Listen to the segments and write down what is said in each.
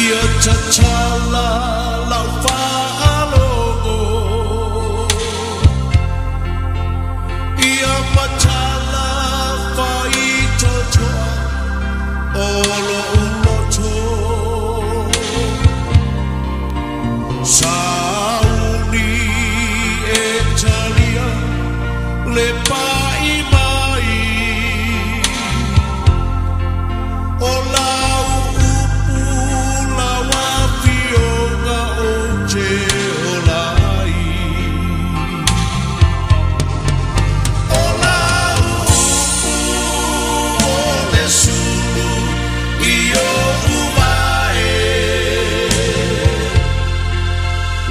Ia tatala lau faalogo, ia matala faitotoa o lo'u loto. Sauni e talia le pa'i mai o lau upu lau afioga ou te ola ai. O lau upu o le sulu i o'u vae,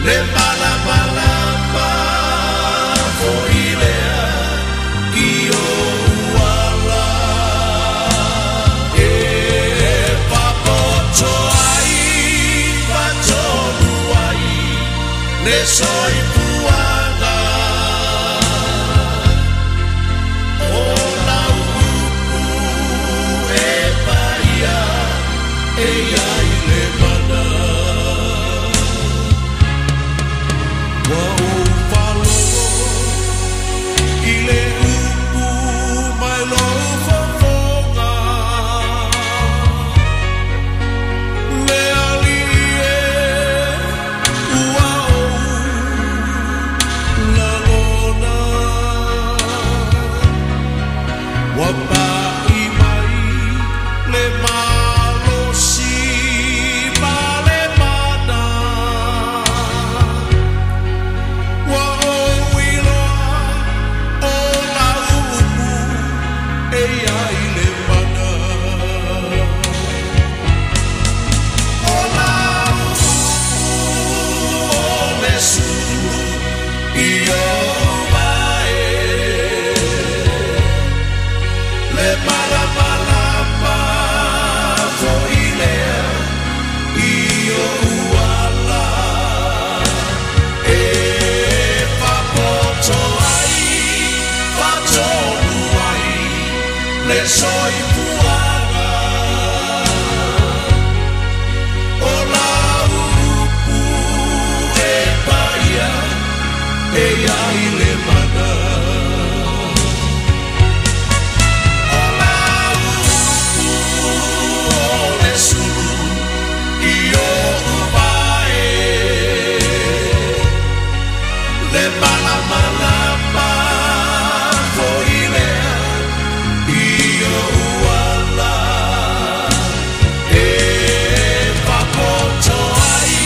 le malamalama fo'i lea i o'u ala. E papoto ai fatonu ai le soifuaga. O lau upu e paia e iai le mana. Ua ou faalogo i le upu mai lou fofoga, le Alii e ua ou lagona. Ua pa'i mai le malosi ma le mana. Ua ou iloa o lau upu e iai le mana. O lau upu o le sulu i o'u vae, le malamalama fo'i lea i o'u ala. E fapoto ai fatonu ai le soifuaga. O lau upu e paia e iai le mana. O lau upu o le sulu i o'u vae, le malamalama fo'i lea i o'u ala. E fapoto ai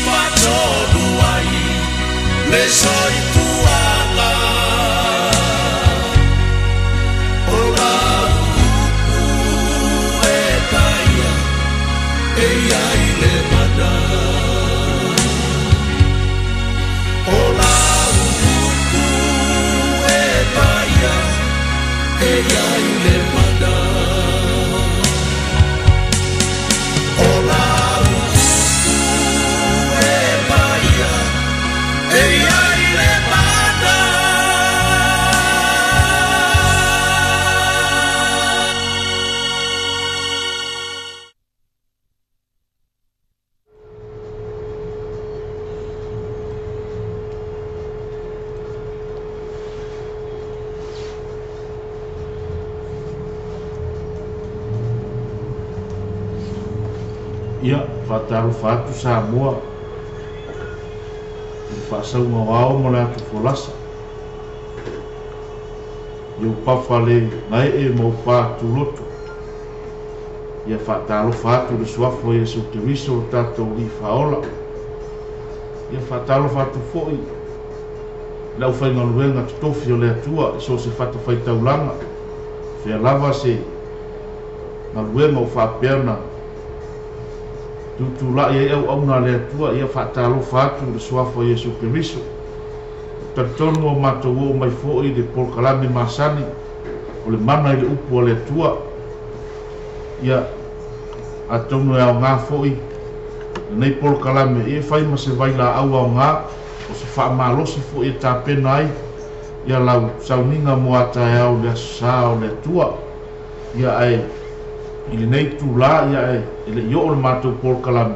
fatonu ai le soifuaga. O lau upu e paia e iai le mana. O lau upu e paia e iai le mana. O lau upu e paia e iai le mana. Ia, faatalofa atu Samoa i le faasauga o ao ma le atu folasa. I ou pafa le gae'e ma ou pa tuloto. Ia faatalofa atu i le suafa o Iesu Keriso lo tatou Alii Faaola. Ia faatalofa atu foi i le aufaigaluega totofi o le Atua i so o se fatafaitaulaga, fea lava se galuega o faapea ona tutula'i ai auauna a le Atua. Ia faatalofa atu i le suafa o Iesu Keriso. Talitonu ua matou oo mai foi i le polokalame masani o le mana i le upu a le Atua. Ia, atonu e aogā foi lenei polokalame e fai ma se vailaau aogā o se faamalosi foi e tapena ai ia lau sauniga mo a taeao i le aso Sa o le Atua. Ia, ae I lenei itulā ia e le'i oo le matou polokalame,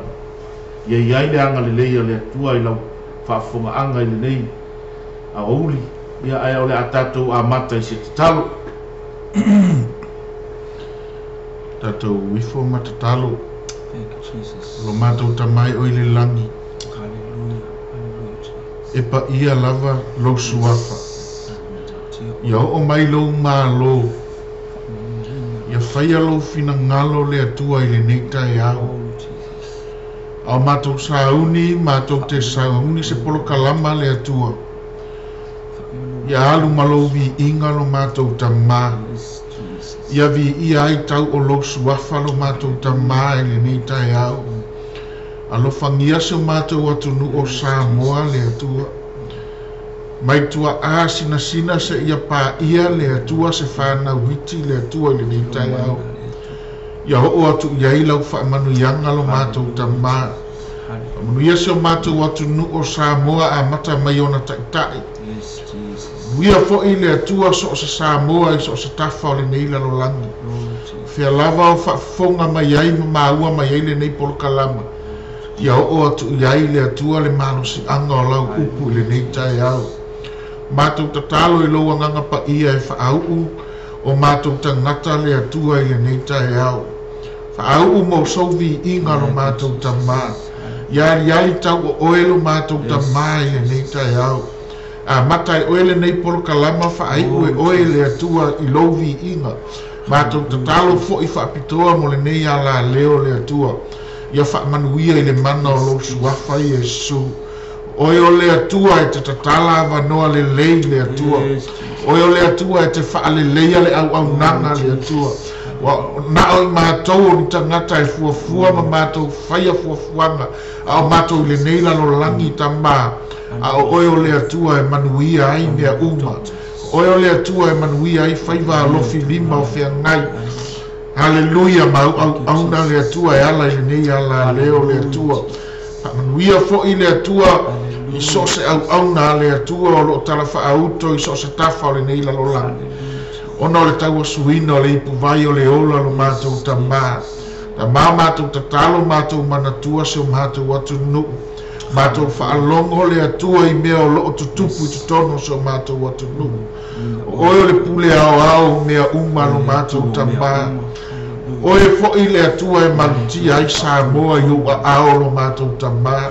ia i ai le agalelei a le Atua i lau faafofogaaga i lenei aoauli, ia ae o le a tatou amata i se tatalo. Tatou ifo ma tatalo. Thank you, Jesus. Lo matou Tama e oe i le lagi. Hallelujah. Hallelujah, Jesus. E paia lava lou suafa. Ia oo mai lou Malo. Ia faia lou finagalo le Atua i lenei taeao. A o matou sauni, matou te sauni se polokalama le Atua. Ia alu ma lou viiga lo matou Tama. Ia viia ai tau o lou suafa lo matou Tama i lenei taeao. Alofagia si o matou atunuu o Samoa le Atua. Mai tuaa sinasina seia paia le Atua se fanau iti le Atua i lenei taeao. Ia oo atu i ai lau faamanuiaga lo matou Tama. Faamanuia si o matou atunuu o Samoa amata mai ona taitai. Manuia foi le Atua so o se Samoa i so o se tafa o lenei lalolagi. Fea lava o faafofoga mai ai ma maua mai ai lenei polokalama. Ia oo atu i ai le Atua le malosiaga o lau upu i lenei taeao. Matou tatalo i lou Agaga Paia e faauu o matou tagata le Atua i lenei taeao. Faauu mo sou viiga lo matou Tama. Ia aliali tau o oe lo matou Tama i lenei taeao. Amata e oe lenei polokalama faaiu e oe le Atua i lou viiga. Matou tatalo foi faapitoa mo lenei alaleo le Atua. Ia faamanuia i le mana o lou suafa Iesu. Oe o le Atua e te tatala avanoa lelei le Atua. Oe o le Atua e te faaleleia le auaunaga le Atua. Ua nao i matou o ni tagata e fuafua ma matou faia fuafuaga, a o matou i lenei lalolagi Tama, a o oe o le Atua e manuia ai mea uma. Oe o le Atua e manuia ai faiva alofi lima o feagai. Haleluia, ma auauauna le Atua e ala i lenei alaleo le Atua. Faamanuia foi le Atua i so o se auauna a le Atua o loo talafaauto i so o se tafa o lenei lalolagi. Ona o le tauasuina o le ipuvai o le ola lo matou Tama. Tama matou tatalo matou manatua si o matou atunuu. Matou faalogo le Atua i mea o loo tutupu i totonu o si o matou atunuu. O oe o le pule aoao mea uma lo matou Tama. Oe foi le Atua e malutia ai Samoa i ou aao lo matou Tama.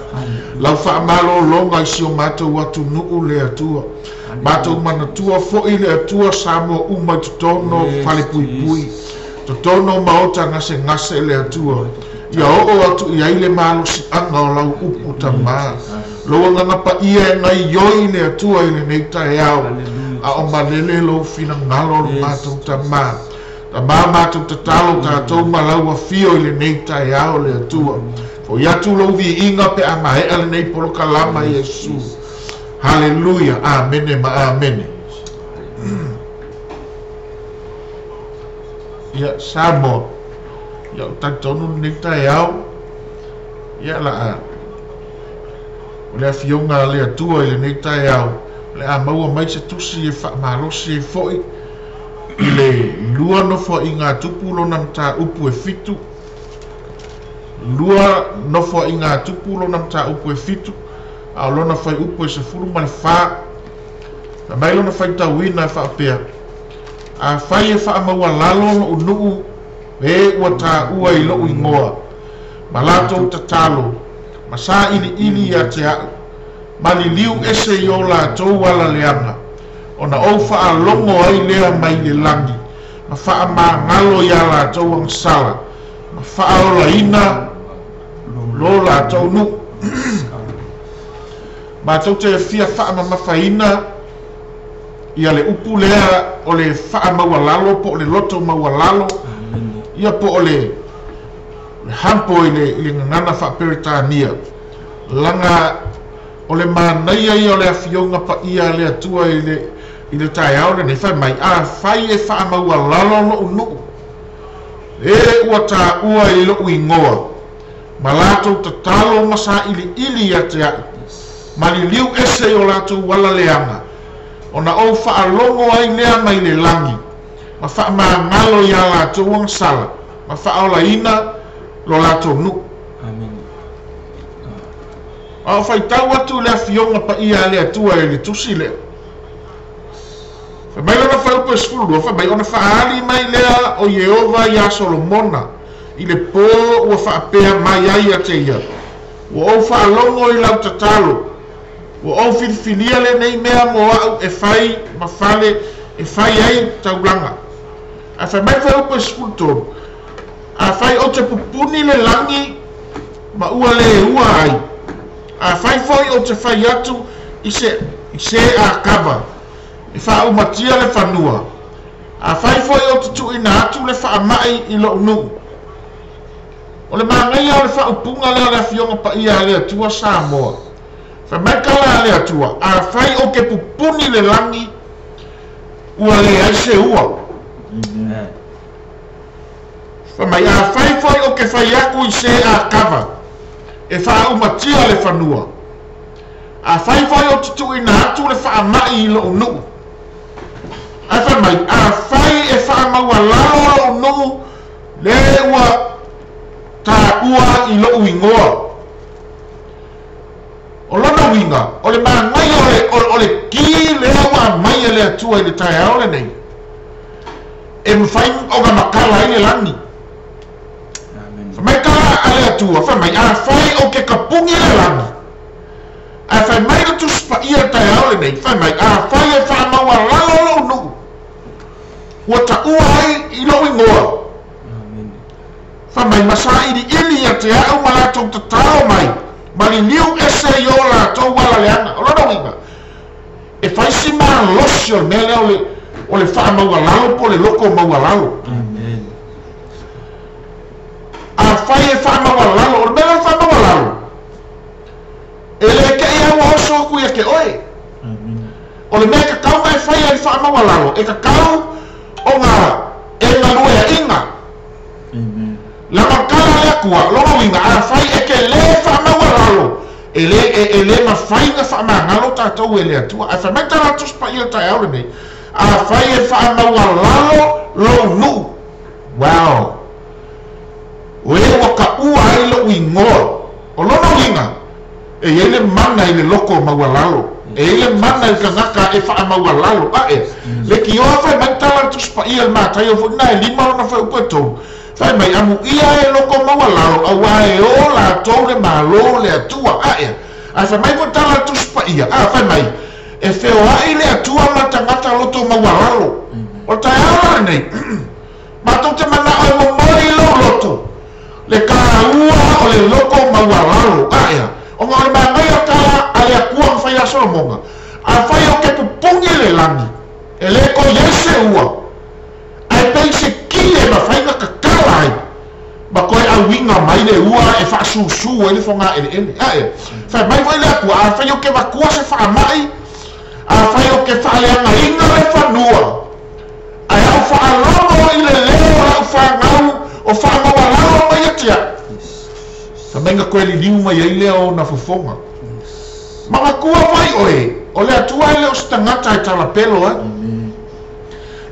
Lau faamalologa i si o matou atunuu le Atua. Matou manatua foi le Atua Samoa uma i totonu o falepuipui. Totonu o maota gasegase le Atua. Ia oo atu i ai le malosiaga o lau upu Tama. Lou Agaga Paia e gaioi le Atua i lenei taeao. A o malele lou finagalo lo matou Tama. Tama matou tatalo tatou ma lau afio i lenei taeao le Atua. Foi atu lou viiga pe a maea lenei polokalama Iesu. Haleluia, amene ma amene. Ia Samoa, ia o talitonu lenei taeao, ia la a o le afioga a le Atua i lenei taeao, o le a maua mai se tusi e faamalosi ai foi i le lua nofoaiga a Tupu lona mataupu e 7. Lua nofoaiga a Tupu lona mataupu e 7, a o lona fuaiupu e 14. Fai mai lona faitauina e faapea, Afai e faamaualalo lou nuu e ua taua i lou igoa, ma latou tatalo, ma sailiili ia te a'u, ma liliu ese i o latou ala leaga, ona ou faalogo ai lea mai le lagi, ma faamagalo iā latou agasala, ma faaolaina lo latou nuu. Matou te fia faamamafaina ia le upu lea o le faamaualalo po o le loto maualalo, ia po o le humble i le gagana faa-Peretania. Laga o le manaia ia o le afioga paia a le Atua i le taeao lenei, fai mai, afai e faamaualalo lou nuu, e ua taua i lou igoa, ma latou tatalo ma sailiili ia te a'u, ma liliu ese i o latou ala leaga, ona ou faalogo ai lea mai le lagi, ma faamagalo iā latou agasala, Ma faaolaina lo latou nuu. Amene. A o faitau atu i le Afioga Paia a le Atua i le Tusi lea, fai mai lona fuaiupu e 12, fai mai, Ona faaali mai lea o Ieova iā Solomona i le pō ua faapea mai ai ia te ia, Ua ou faalogo i lau tatalo, ua ou filifilia lenei mea mo a'u e fai ma fale e fai ai taulaga. Ae fai mai le fuaiupu e 13, Afai ou te pupuni le lagi ma ua lē ua ai, afai foi ou te fai atu i se i se akava e faaumatia le fanua, afai foi ou te tuuina atu le faamai i lo'u nuu. O le manaia o le faaupuga lea o le Afioga Paia a le Atua Samoa. Fai mai tala a le Atua, Afai ou te pupuni le lagi, ua leai se ua. Amen. Fai mai, Afai foi ou te fai atu i se akava e faaumatia le fanua, afai foi ou te tuuina atu le faamai i lo'u nuu. Ae fai mai, Afai e faamaualalo lo'u nuu le ua taua i lo'u igoa. O lona uiga, o le manaia o le, o le ki lea ua aumai e le Atua i le taeao lenei, e mafai ona matala ai le lagi. Amene. Fai mai tala a le Atua, fai mai, Afai ou te tapuni le lagi, ae fai mai le Tusi Paia i le taeao lenei, fai mai, Afai e faamaualalo lou nuu, ua taua ai i lou igoa, Amene. fai mai, ma sailiili ia te a'u ma latou tatalo mai, ma liliu ese i o latou ala leaga. O lona uiga, e fai si malosi o le mea lea o le, o le faamaualalo po o le loko maualalo. Amene. Afai e faamaualalo, o le mea lea o le faamaualalo, e le te'i lava ua oso atu ia te oe. Amene. O le mea e tatau ona e faia i le faamaualalo, e tatau ona e galueaina. Amen. Lama tala a le Atua, lona uiga, afai e te lē faamaualalo, e lē, e, e lē mafai ona faamagalo tatou e le Atua. Ae fai mai tala a le Tusi Paia i le taeao lenei, Afai e faamaualalo lou nuu, wow, o e ua taua ai lo'u igoa. O lona uiga, e i ai le mana i le loko maualalo, e i ai le mana i le tagata e faamaualalo a'e. Leitioa fai mai tala a le Tusi Paia i le Mataio foi lena e lima lona fuaiupu e tolu, fai mai, Amuia e loko maualalo, auā e o latou le Malo o le Atua a'e. Ae fai mai foi tala a le Tusi Paia, a, fai mai, E feoai le Atua ma tagata loto maualalo. O le taeao la lenei, matou te manao e momoli lou loto, le taua o le loko maualalo. Aea, ona o le manaia tala a le Atua ma fai ia Solomona, Afai ou te pupuni le lagi, e le toe i ai se ua, ae pei se ki e mafai ona tatala ai, ma toe auiga mai le ua e faasusu ai le fogaeleele. Aea, fai mai foi le Atua, Afai ou te vatua se faamai, afai ou te faaleagaina le fanua, ae a ou faalogo i le leo o lau fanau o faamaualalo mai ia te a'u, fai mai na toe liliu mai ai lea o ona fofoga. Manatua foi oe, o le Atua e le o se tagata e talapelo ai,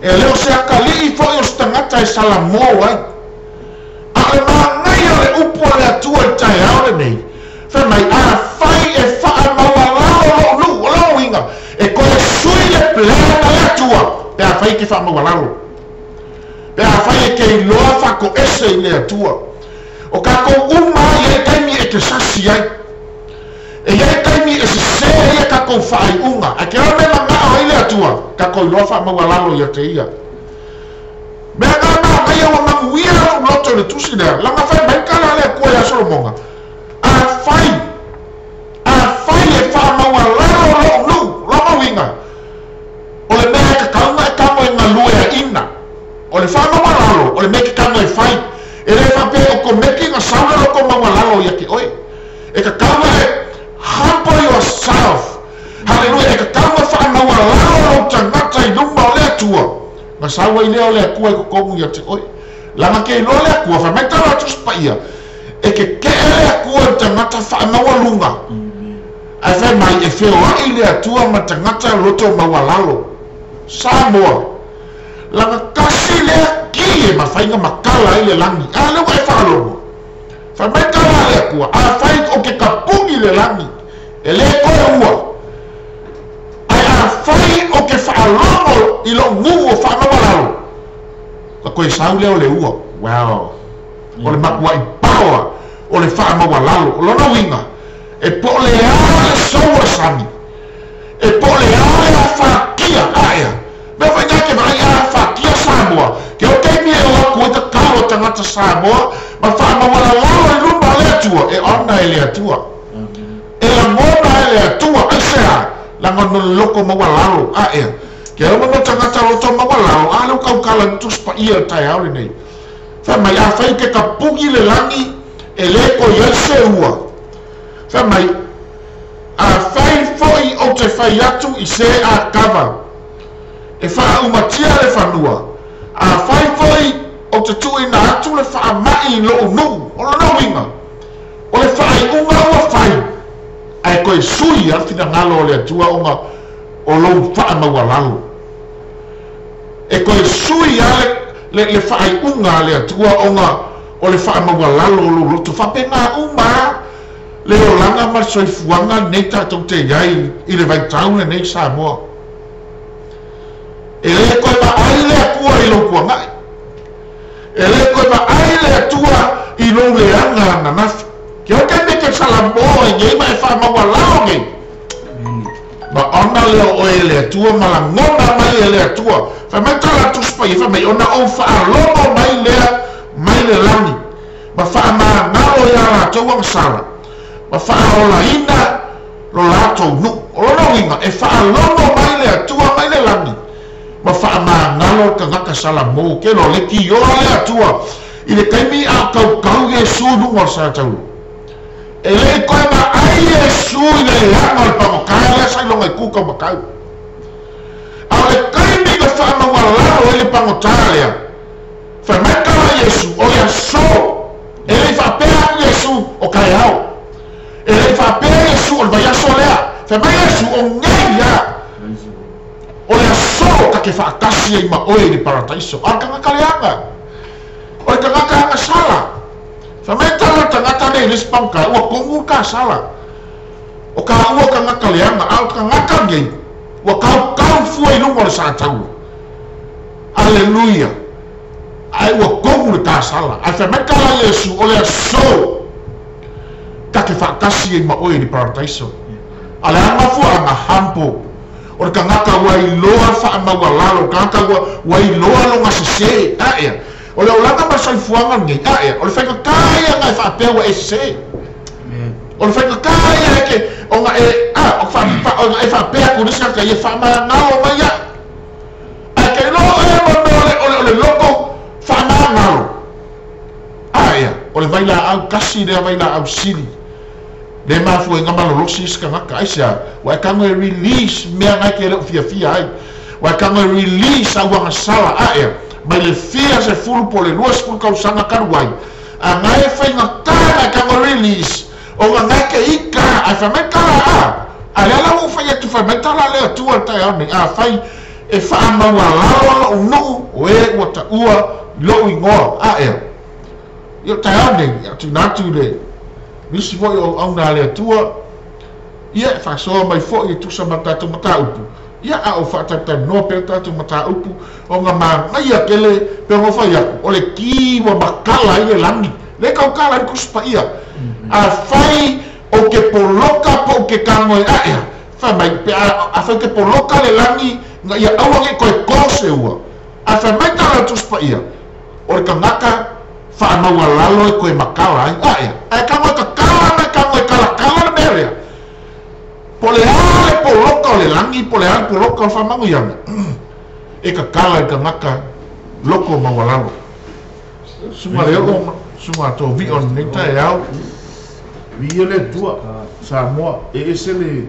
e le o se atalii foi o se tagata e salamō ai. A o le manaia o le upu a le Atua i le taeao lenei, fai mai, Afai e faamaualalo lou nuu, o lona uiga, e toe sui le plan a le Atua pe afai e te faamaualalo, pe afai e te iloa faatoese i le Atua. O tatou uma lava e i ai taimi e te sasi ai, e i ai taimi e sesē ai a tatou faaiuga, ae te o mea manao ai le Atua, tatou iloa faamaualalo ia te Ia. Mea na manaia ua manuia lou loto i le tusi lea, laga fai mai tala a le Atua ia Solomona, Afai, afai e faamaualalo lou nuu, lona uiga, o le mea e tatau ona e tago e galueaina, o le faamaualalo, o le mea e te tago e fai. E le faapea e otomeki ona sau le loto maualalo ia te oe. E tatau ona e humble yourself. Haleluia, e tatau ona faamaualalo lou tagata i luma o le Atua, ona sau ai lea o le Atua i totonu ia te oe. Leaga ke iloa le Atua, fai mai tala a Tusi Paia, e keke'e le Atua i le tagata faamaualuga, ae fai mai e feoa'i le Atua ma le tagata loto maualalo. Samoa, laga tasi lea ki e mafai ona matala ai le lagi. A lea ua e faalogo. Fai mai tala a le Atua, afai ou te tapuni le lagi, e lē toe ua, ae afai ou te faalogo i lo'u nuu o faamaualalo, ona toe sau lea o le ua. Wow! O le matua'i paoa o le faamaualalo. O lona uiga, e po o le a le sou o le sami, e po o le a le afatia aea, mea foi na e te vaai a afatia Samoa, ke o taimi e o atu ai tatalo a tagata Samoa ma faamaualalalo i luma o le Atua, e ona e le Atua. E lagona e le Atua, aisea? Leaga ona o le loto maualalo aea. Ke ao mo tagata loto maualalo, a lea ua tautala i le Tusi Paia i le taeao lenei. Fai mai, afai ke tapuni le lagi, e lē toe i ai se ua. Fai mai, afai foi ou te fai atu i se akava e faaumatia le fanua, afai foi ou te tuuina atu le faamai i lou nuu, o lona uiga, o le faaiuga ua fai, ae toe sui lava le finagalo o le Atua ona o lou faamaualalo. E toe sui lava le, le faaiuga a le Atua ona o le faamaualalo o lou loto. Faapena uma lava le olaga ma le soifuaga lenei tatou te i ai i le vaitau lenei i Samoa. E le toe vaai le Atua i lou tuanai. E le toe vaai le Atua i lou leaga ananafi. Ke oe taimi e te salamo ai nei ma e faamaualalo nei, ma ona lea o oe e le Atua ma lagona mai e le Atua. Fai mai tala a Tusi Paia, fai mai, ona ou faalogo mai lea mai le lagi, ma faamagalo iā latou agasala, ma faaolaina lo latou nuu. O lona uiga, e faalogo mai le Atua mai le lagi, ma faamagalo le tagata salamo. Ke loa le tioa le Atua i le taimi a o tautau Iesu i luga o le salataula. E le i toe vaai Iesu i le leaga o le pagota lea sa iloga i tu taumatau. A o le taimi na faamaualalo ai le pagota lea, Fai mai tala a Iesu, o le aso. E le i faapea atu Iesu, o taeao. E le i faapea Iesu, o le vaiaso lea. Fai mai Iesu, o nei ia. O le aso ta te faatasi ai ma oe i le parataiso. A o le tagata leaga. O le tagata agasala. Fai mai tala a le tagata nei i le isi pagota, ua komu le kasala. O kāua tagata leaga, a o le tagata nei, ua kaukau fua i luga o le sataua. Aleluia! Ae ua komu le kasala. Ae fai mai tala a Iesu, o le aso ta te faatasi ai ma oe i le parataiso. A le a mafuaaga? Humble. O le tagata ua iloa le faamaualalo, o le tagata ua, ua iloa lona sesē. Aea. O le olaga ma le soifuaga lenei, aea, o le faigata ia ona e faapea ua e sesē. O le faigata ia e te, ona e, a, o fa, fa, ona e faapea atu i le isi tagata, ia faamagalo mai au. Ae te iloa oe ma mea o le, o le, o le loto faamagalo. Aea, o le vailaau tasi lea vailaau sili le mafuaiga malolosi isi tagata. Aisea? Ua e tago e release mea na e te le o fiafia ai. Ua e tago e release au agasala. Aea, mai le fia sefulu po o le 20 tausaga talu ai, a na e faigata na e tago e release, ona na e te ika, ae fai mai tala a, a lea la ua ou fai atu, fai mai tala a le Atua i le taeao nei, afai e faamaualalo lo'u nuu, o e ua taua i lo'u igoa. Aea, i o le taeao nei, ia tuuina atu i le nisi foi o auauna a le Atua, ia e faasoa mai foi e tusa ma le tatou mataupu, ia a o faatalatalanoa pea le tatou mataupu, ona manaia tele pei ona ou fai atu, o le ki ua matala ai le lagi, le tautala ai le Tusi Paia. Afai ou te poloka po ou te tago e aʻe, fai mai, pe a, afai ou te poloka le lagi, ina ia aua ne i toe to se ua. Ae fai mai tala o le Tusi Paia, o le tagata faamaualalo e toe matala ai. Ae, ae tago e tatala ma e tago e talatala le mea lea. Po o le a le poloka o le lagi, po o le a le poloka o le faamanuiaga, e tatala i le tagata loko maualalo. Susuga le oo ma Susuga Tovio lenei taeao. Viia le Atua, Samoa, e ese le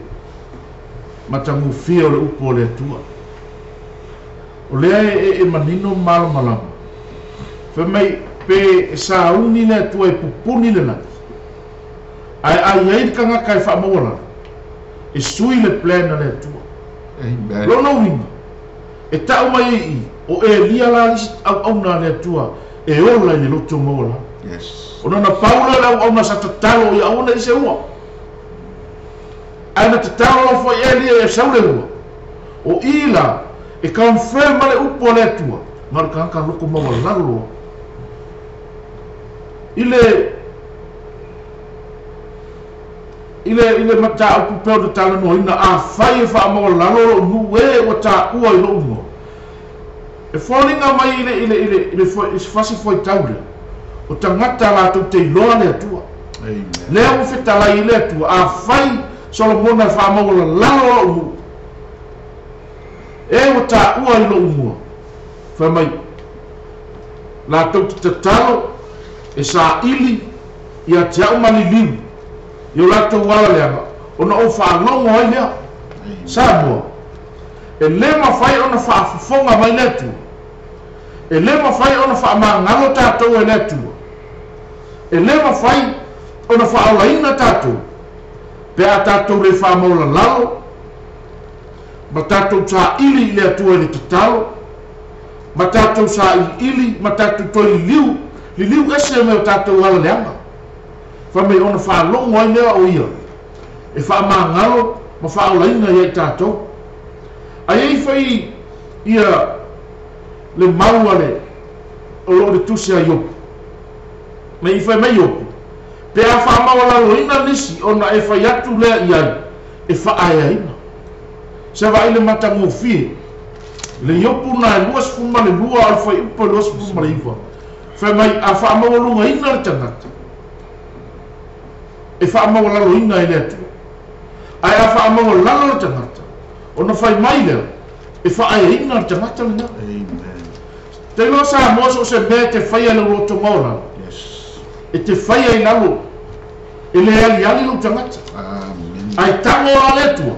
matagofie o le upu a le Atua. O lea e ee manino ma malamalama. Fai mai, pe e sauni le Atua e pupuni le lagi, ae a i ai le tagata e faamaualalo, e sui le plan a le Atua. Amen. Lona uiga, e tau mai ai i i, O Elia la le isi auauna a le Atua e ola i le loto maualalo. Yes. Ona na pau lea o le auauna sa tatalo ia aua ne i se ua. Ae na tatalo lava foi Elia ia sau le ua. O i la e confirm ai le upu a le Atua, na o le tagata loto maualalo loa. I le I le, i le mataupu pea o le talanoaina, afai e faamaualalo lou nuu e ua taua i lou igoa, e foliga mai i le, i le, i le, i le, i se fasi fuaitau lea, o tagata latou te iloa le Atua. Amen. Lea ua fetalai i le Atua, afai Solomona e faamaualalalo lou nuu e ua taua i lou igoa, fai mai, latou te tatalo e saili ia te au ma liliu i o latou ala leaga, ona ou faalogo ai lea. Samoa, E le mafai ona faafofoga mai le Atua. E le mafai ona faamagalo tatou e le Atua. E le mafai ona faaolaina tatou pe a tatou le faamaulalalo ma tatou saili i le Atua i le tatalo, ma tatou sailiili ma tatou toe liliu, liliu ese mai o tatou ala leaga. Fai mai ona faalogo ai lea o Ia e faamagalo ma faaolaina ia i tatou. Ae i ai foi ia le mau a le o lo o le tusi a Iopu. Mai i fai mai Iopu, Pe a faamaualaloina nisi ona e fai atu lea i ai, e faaeaina. Se vaai le matagofie. Le Iopu na e 22 a o le fuaiupu e 29. Fai mai a faamaualugaina le tagata, e faamaualaloina e le Atua. Ae a faamaualalo le tagata, ona fai mai lea, e faaeaina le tagata lena. Amen. Te iloa Samoa so o se mea e te faia i lou loto maualalo, Yes. e te faia i lalo, e le aliali lou tagata. Amen. Ae tago la le Atua,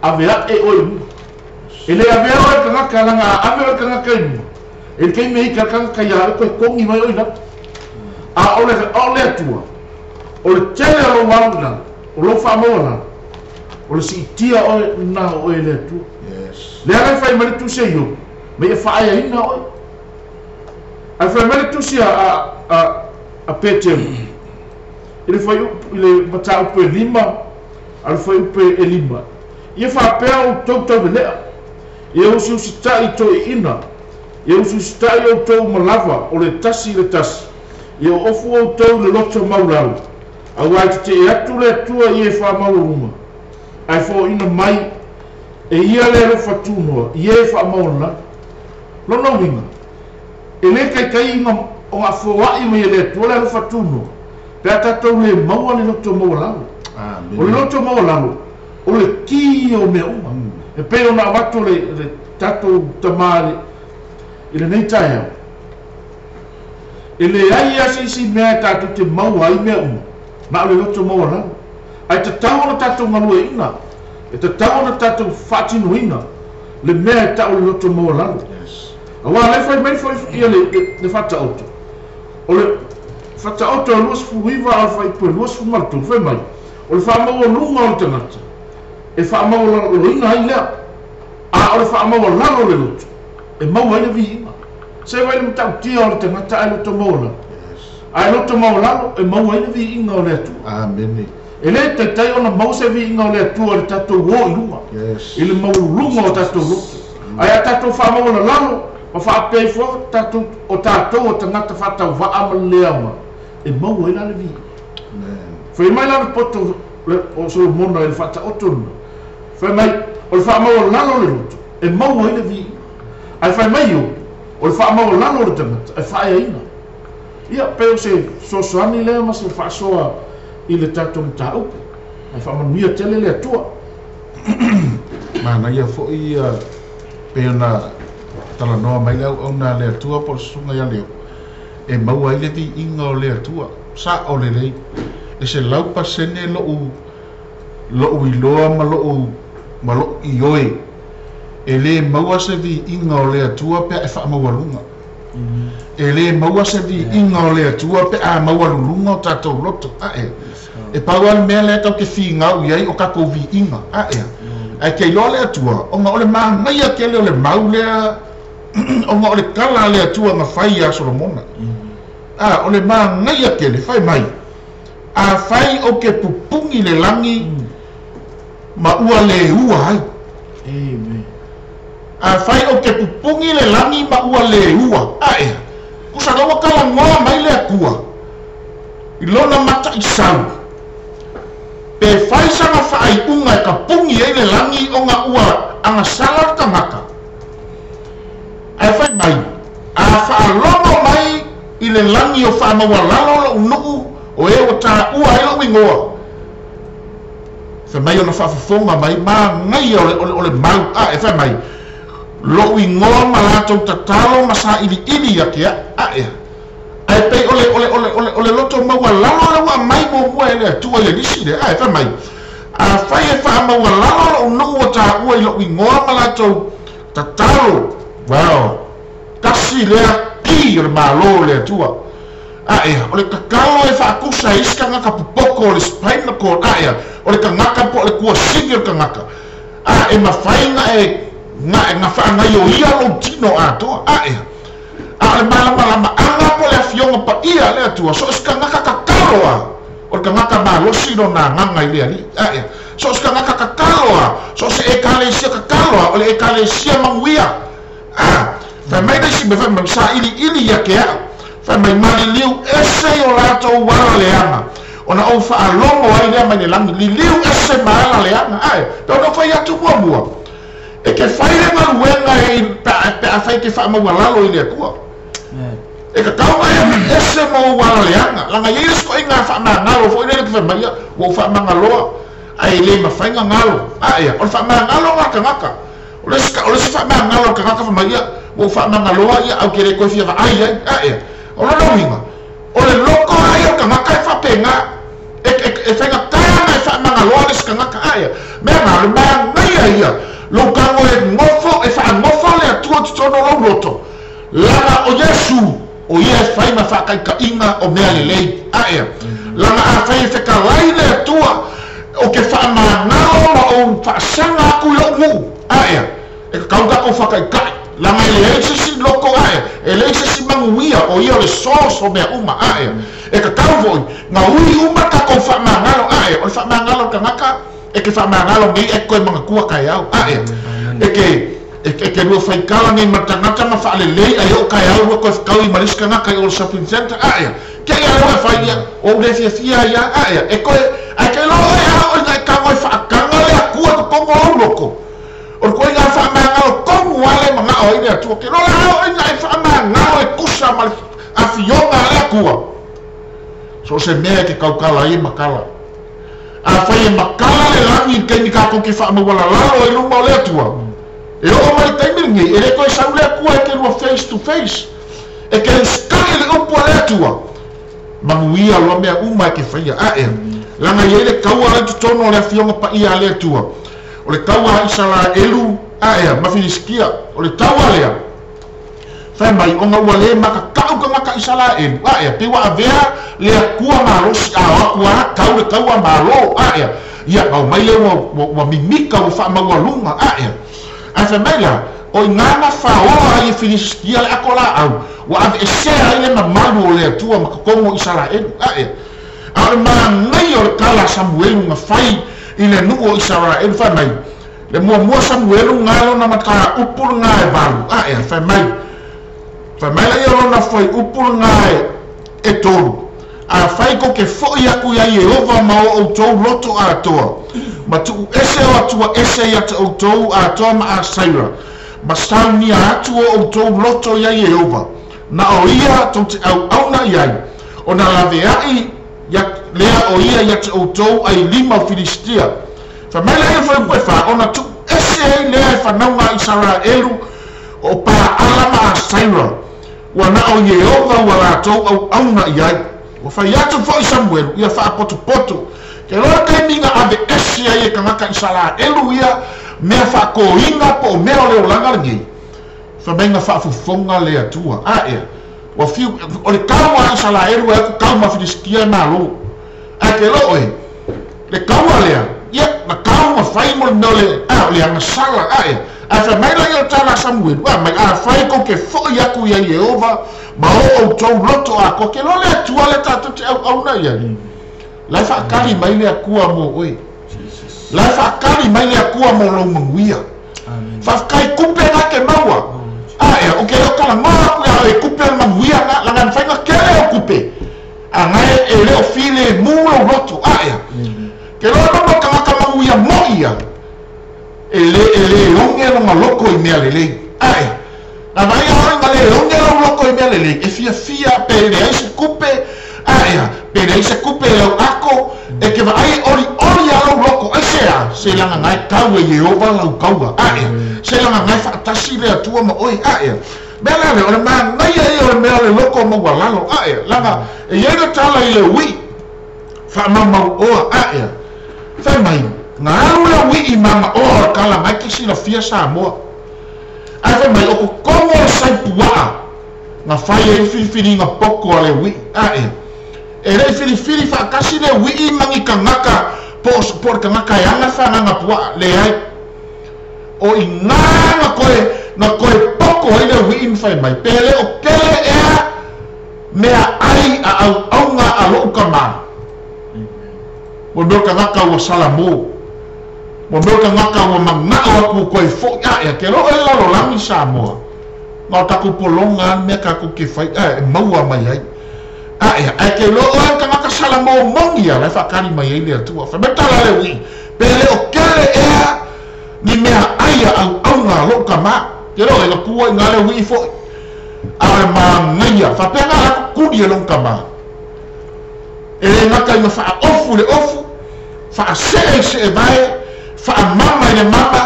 ave ae oe i luga. E le avea oe e le tagata, leaga a ave oe e le tagata i luga, e le taimi e ita le tagata ia oe toe togi mai oe i lalo. A o le, a o le Atua, o le tele o lou alu i lalo, o lou faamaualalo, o le siitia oe lena o oe e le Atua. Yes. Lea la e fai mai le tusi a Iopu, ma ia faaeaina oe. Ae fai mai le tusi a, a, a, a Peteru, i le fuaiupu, i le mataupu e 5, a le fuaiupu e 5, Ia faapea outou taulelea, ia usiusitai i toeaiina, ia usiusitai outou uma lava o le tasi i le tasi, ia oofu outou i le loto maulalo, auā e tetee atu le Atua i e faamaualuga, ae foaiina mai e Ia le alofa tunoa i e faamaualalo. Lona uiga, e le taitai ona foai mai e le Atua le alofa tunoa, pe a tatou le maua le loto maualalo. O le Amene. loto maualalo, o le ki ia o mea uma. E pei ona avatu le, le tatou tamā i le, i lenei taeao, e leai lava se isi mea e tatou te maua ai mea uma, na o le loto maualalo. Ae tatau ona tatou galueaiina, e tatau ona tatou faatinoina le mea e tau o le loto maualalo. Yes. Aua o la e fai mai foi ia le, le, le Faataoto, o le Faataoto e 29 a o le fuaiupu e 23, fai mai, o le faamaualuga o le tagata, e faamaualaloina ai lea, a o le faamaualalo o le loto, e maua ai le viiga. Se vaai le matautia o le tagata ae loto maualalo. Yes. Ae loto maualalo e maua ai le viiga o le Atua. Amene. E le taitai ona maua se viiga o le Atua i le tatou o i luga, Yes. i le maualuluga o tatou loto. Ae a tatou faamaualalalo ma faapea ifo tatou, o tatou o tagata faatauvaa ma le le aoga, e maua ai la le viiga. Amen. Fai mai la le poto o Solomona i le Faataoto lena, fai mai, o le faamaualalo o le loto, e maua ai le viiga. Ae fai mai Iopu, o le faamaualalo o le tagata, e faaeaina. Ia, pei o se fesoasoani lea ma se faasoa i le tatou mataupu. Ae faamanuia tele le Atua. Manaia foi ia pei ona talanoa mai le auauna a le Atua po o le susuga ia Leo, e maua ai le viiga o le Atua. Sa'o lelei, e 100% lo'u lo'u iloa ma lo'u ma lo'u ioe, e lē maua se viiga o le Atua pe a e faamaualuga. E lē maua se viiga o le Atua pe a maualuluga o tatou loto. A'e, e pau lava le mea lea tatou te figau i ai o tatou viiga. A'e, ae te iloa le Atua ona o le manaia tele o le mau lea. Ona o le tala a le Atua na fai ia Solomona. A, o le manaia tele, fai mai, afai ou te pupuni le lagi ma ua le ua ai. Amen. Afai ou te pupuni le lagi ma ua le ua. Ae, kusa ua talanoa mai le Atua i lona mataisau. Pe fai sana faaiuga e kapuni ai le lagi ona ua agasala le tagata. Ae fai mai, a faalogo mai i le lagi o faamaualalo lou nuu o e ua taua ai lou igoa. Fai mai ona faafofoga mai manaia o le mau. Ae fai mai, lou igoa ma latou tatalo ma sailiili ia te au. Ae, ae pei o le loto maualalo le ua aumai muamua e le Atua i le lisi lea. Ae fai mai, afai e faamaualalo lou nuu ua taua i lou igoa ma latou tatalo. Wow, tasi lea ki o le malo o le Atua. Ae, o le tatalo e faakusa e isi tagata popoko o le spinal cord. Ae, o le tagata po o le kuasini o le tagata. A, e mafai na faagaioia lou tino atoa. Ae, a o le malamalamaaga po o le afioga paia a le Atua, so o se tagata tatalo a, o le tagata malosi lona agaga i le Alii. Ae, so o se tagata tatalo a, so o se ekalesia tatalo a, o le ekalesia manuia. A, fai mai le isi mea, fai mai, sailiili ia te au. Fai mai, maliliu ese i o latou ala leaga, ona ou faalogo ai lea mai le lagi, liliu ese ma ala leaga. Ae, pe ona ou fai atu muamua, e ke fai le galuega e pe a fai ke faamaualalo i le Atua. E tatau ona e ese ma ou ala leaga, laga i ai le sikoiga faamagalo foi lele te fai mai ia, ua ou faamagaloa, ae le mafai na galo. Ae, o le faamagalo na tagata. O le isi faamagalo o le tagata fai mai ia, ua ou faamagaloa ia, au ke le koe fia vaai ai. Ae, o lona uiga, o le loko ai o le tagata e faapena, e faigata na e faamagaloa le isi tagata. Ae, mea na, o le manaia ia, lou tago e nofo, e faanofo le Atua i totonu o lou loto. Laga o Iesu, o ia e fai ma faataitaiga o mea lelei. Ae, laga afai e fetalai le Atua, o ke faamagalo ma ou faasaga atu i lou nuu. Ae, e tatau tatou faataitai. Laga e leai se isi loko. Ae, e leai se isi manuia, o ia o le source o mea uma. Ae, e tatau foi na ui uma tatou faamagalo. Ae, o le faamagalo o le tagata, e ke faamagalo nei e koe manatua kaeao. Ae, e ke lua faikala nei ma le tagata ma faalelei ai oo kaeao lua koe fetaui ma le isi tagata i o le shopping center. Ae, ke ia lua e fai ia, o ou le fiafia ia. Ae, e koe, ae ke loa e ao ina e tago e faataga le Atua totonu o lou loko. O le koiga faamagalo tonu a le manao ai le Atua. Ke loa ao ina e faamagalo e tusa ma le afioga a le Atua. So se mea e ke kaukala ai e makala. Afai e makala le lagi i le taimi tatou te faamaualalalo ai luma o le Atua. E oo mai le taimi lenei, e le toe sau le Atua e te lua face to face. E te usitai le upu a le Atua. Manuia loa mea uma e te faia. Ae, laga i ai le taua lai totonu o le afioga paia a le Atua. O le taua a Isaraelu, ae, ma Filisitia. O le taua lea, fai mai, ona ua le matatau tagata Isaraelu. Ae, pe ua avea le Atua malosi a o atu a tau le taua malo. Ae, ia, na omai le ua mimika ua faamaualuga. Ae, ae fai mai la, o i ngā faoa ai e Filisitia le ato laau, ua aveesea ai le mamalu o le Atua ma totonu o Isaraelu. Ae, a o le manaia o le tala a Samuelu na fai i le nuu o Isaraelu, fai mai, le muamua Samuelu ngā lona mataupu lena e 8. Ae, fai mai la ia lona fuaiupu lena e 3. Afai ko ke foi aku ia Iehova ma o outou loto atoa, ma tuu ese o Atua ese ia te outou atoa ma Asaira, ma saunia atu o outou loto ia Iehova, na o ia tou te auauna i ai, ona laveai ia lea o ia ia te outou ai lima o Filistia. Fai mai la ia fuaiupu e 4, ona tuu ese ai lea e fanauga a Isaraelu o Paala ma Asaira, ua na o Iehova ua latou auauna i ai. Ua fai atu foi Samuelu ia faapotopoto. Ke loa taimi na aveese ai e tagata Isaraelu ia mea faakōina po o mea o le olaga lenei. Fai mai na faafofoga le Atua. Ae, ua fiu, o le taua a Isaraelu e atu tau ma Filisitia e malo. Ae ke loo e, le taua lea, ia, na tau ma fai mo le mea o le, a, o le agasala. Ae, Ae fai mai laia o le tala a Samuelu, a mai, Afai kou te foʻi aku iā Ieova ma o ʻoutou loto atoa, ke loa le Atua lea tatou te ʻauʻauna i ai, la e faakali mai le Atua mo oe. La e faakali mai le Atua mo lou manuia. Faafetai kupe na ke maua. A ea, ou te le o talanoa aku iā oe i kupe o le manuia na, laga e mafai ona kele ou kupe, a na e le o filemu lou loto. A ea, ke loa loma o le tagata manuia moʻi ia, E lē e lē oge lona loko i mea lelei. Ae, na vaai a oe na lē oge lou loko i mea lelei, e fiafia pe leai se kupe, ae a, pe leai se kupe i lau ako, e te vaai e olioli a lou loko, aisea? Seilagana e tau e Ieova lau taua, ae a, seilagana e faatasi le Atua ma oe, ae a. Mea la lea, o le manaia ia o le mea o le loko maualalo, ae a, laga e i ai le tala i le uiʻi, faamaumauoa, ae a. Fai mai, na alu le uiʻi ma ana oa o le kala mai ke silafia Samoa. Ae fai mai, o totonu o le sai puaa na fai ai le filifiliga poto a le uiʻi. Ae, e le i filifili faatasi le uiʻi ma ni kanaka po o, po o le kanaka e ana le fagaga puaa. Leai. O inā na koe, na koe poto ai le uiʻi ma fai mai, pe le o kele ea mea ai a auauna a loʻu kamā. Ua mea o tagata ua salamo. Ua mea o tagata ua manaʻo aku koe foʻi aʻe a ke loʻo e lalolagi Samoa. Na o takou pologa a le mea kakou ke fai ae e maua mai ai. Aʻe ae ke loʻo e le tagata salamo moni a la e faakali mai ai le Atua. Fai mai tala le uiʻi, pe le o kele ea ni mea ai a auauna a loʻu kamā. Ke loʻo e na kua i na le uiʻi foʻi. A o le manaia, faapea na lakou kuli e lou kamā. E le gata ina faaofu i le ofu, faasee i seevae, faamama i le mama,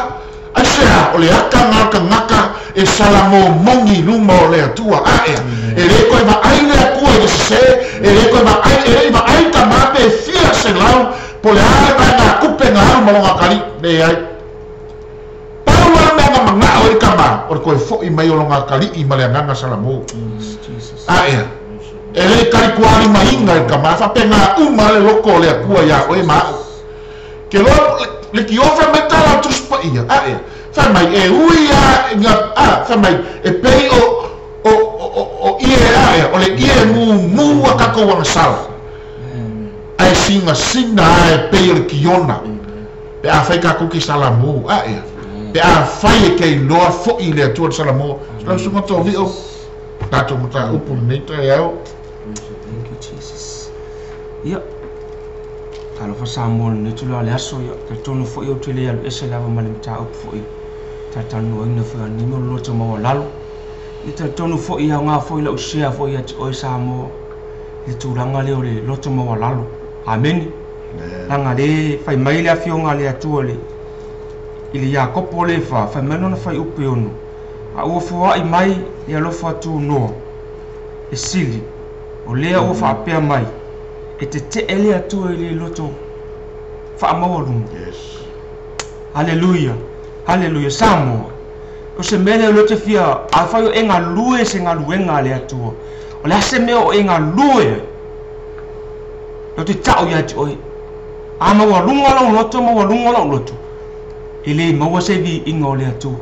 aisea o le ata na o le tagata e salamomogi i luma o le Atua. Ae, e le toe vaai le Atua i le sesē, e le toe vaai, e le i vaai tamā pe fia selau, po o le a le vaegatupe na alu ma lona atalii. Leai. Pau lava le mea na manao ai le tamā, o le toe foʻi mai o lona atalii ma le agaga salamo. Ae, E le i talitualimaina e le tama, faapena uma le loto o le Atua iā oe ma aʻu. Ke loa le tiofe mai tala o Tusi Paia, ae, fai mai, e ui a ina, a, fai mai, e pei o, o, o, o ie, ae, o le ie mumu a tatou agasala, ae sinasina a e pei o le kiona, pe afai tatou ke salamu, ae, pe afai e ke iloa foʻi le Atua le salamo, lau susuga Tovio. Tatou mataupu lenei taeao. Thank you Jesus. Ia. Talofa Samoa lenei tulaga o le aso ia. Talitonu foi ou te le alu ese lava ma le mataupu foi talatalanoaina foi a lenei mea o le loto maualalo. Ia talitonu foi e aoga foi lau share foi ia te oe Samoa i le tulaga lea o le loto maualalo. Amene. Leaga le fai mai le afioga a le Atua le i le Iakopo le fa fai mai lona fuaiupu e ono. A ua foai mai le alofa tunoa e sili, o lea ua faapea mai, e tetee le Atua i le loto faamaualuga. Haleluia! Haleluia! Samoa, o se mea lea o lea ou te fia, afai o e galue se galuega a le Atua, o le a se mea o e galue ai? Ou te tau ia te oe, a maualuga lou loto, maualuga lou loto, e le maua se viiga o le Atua.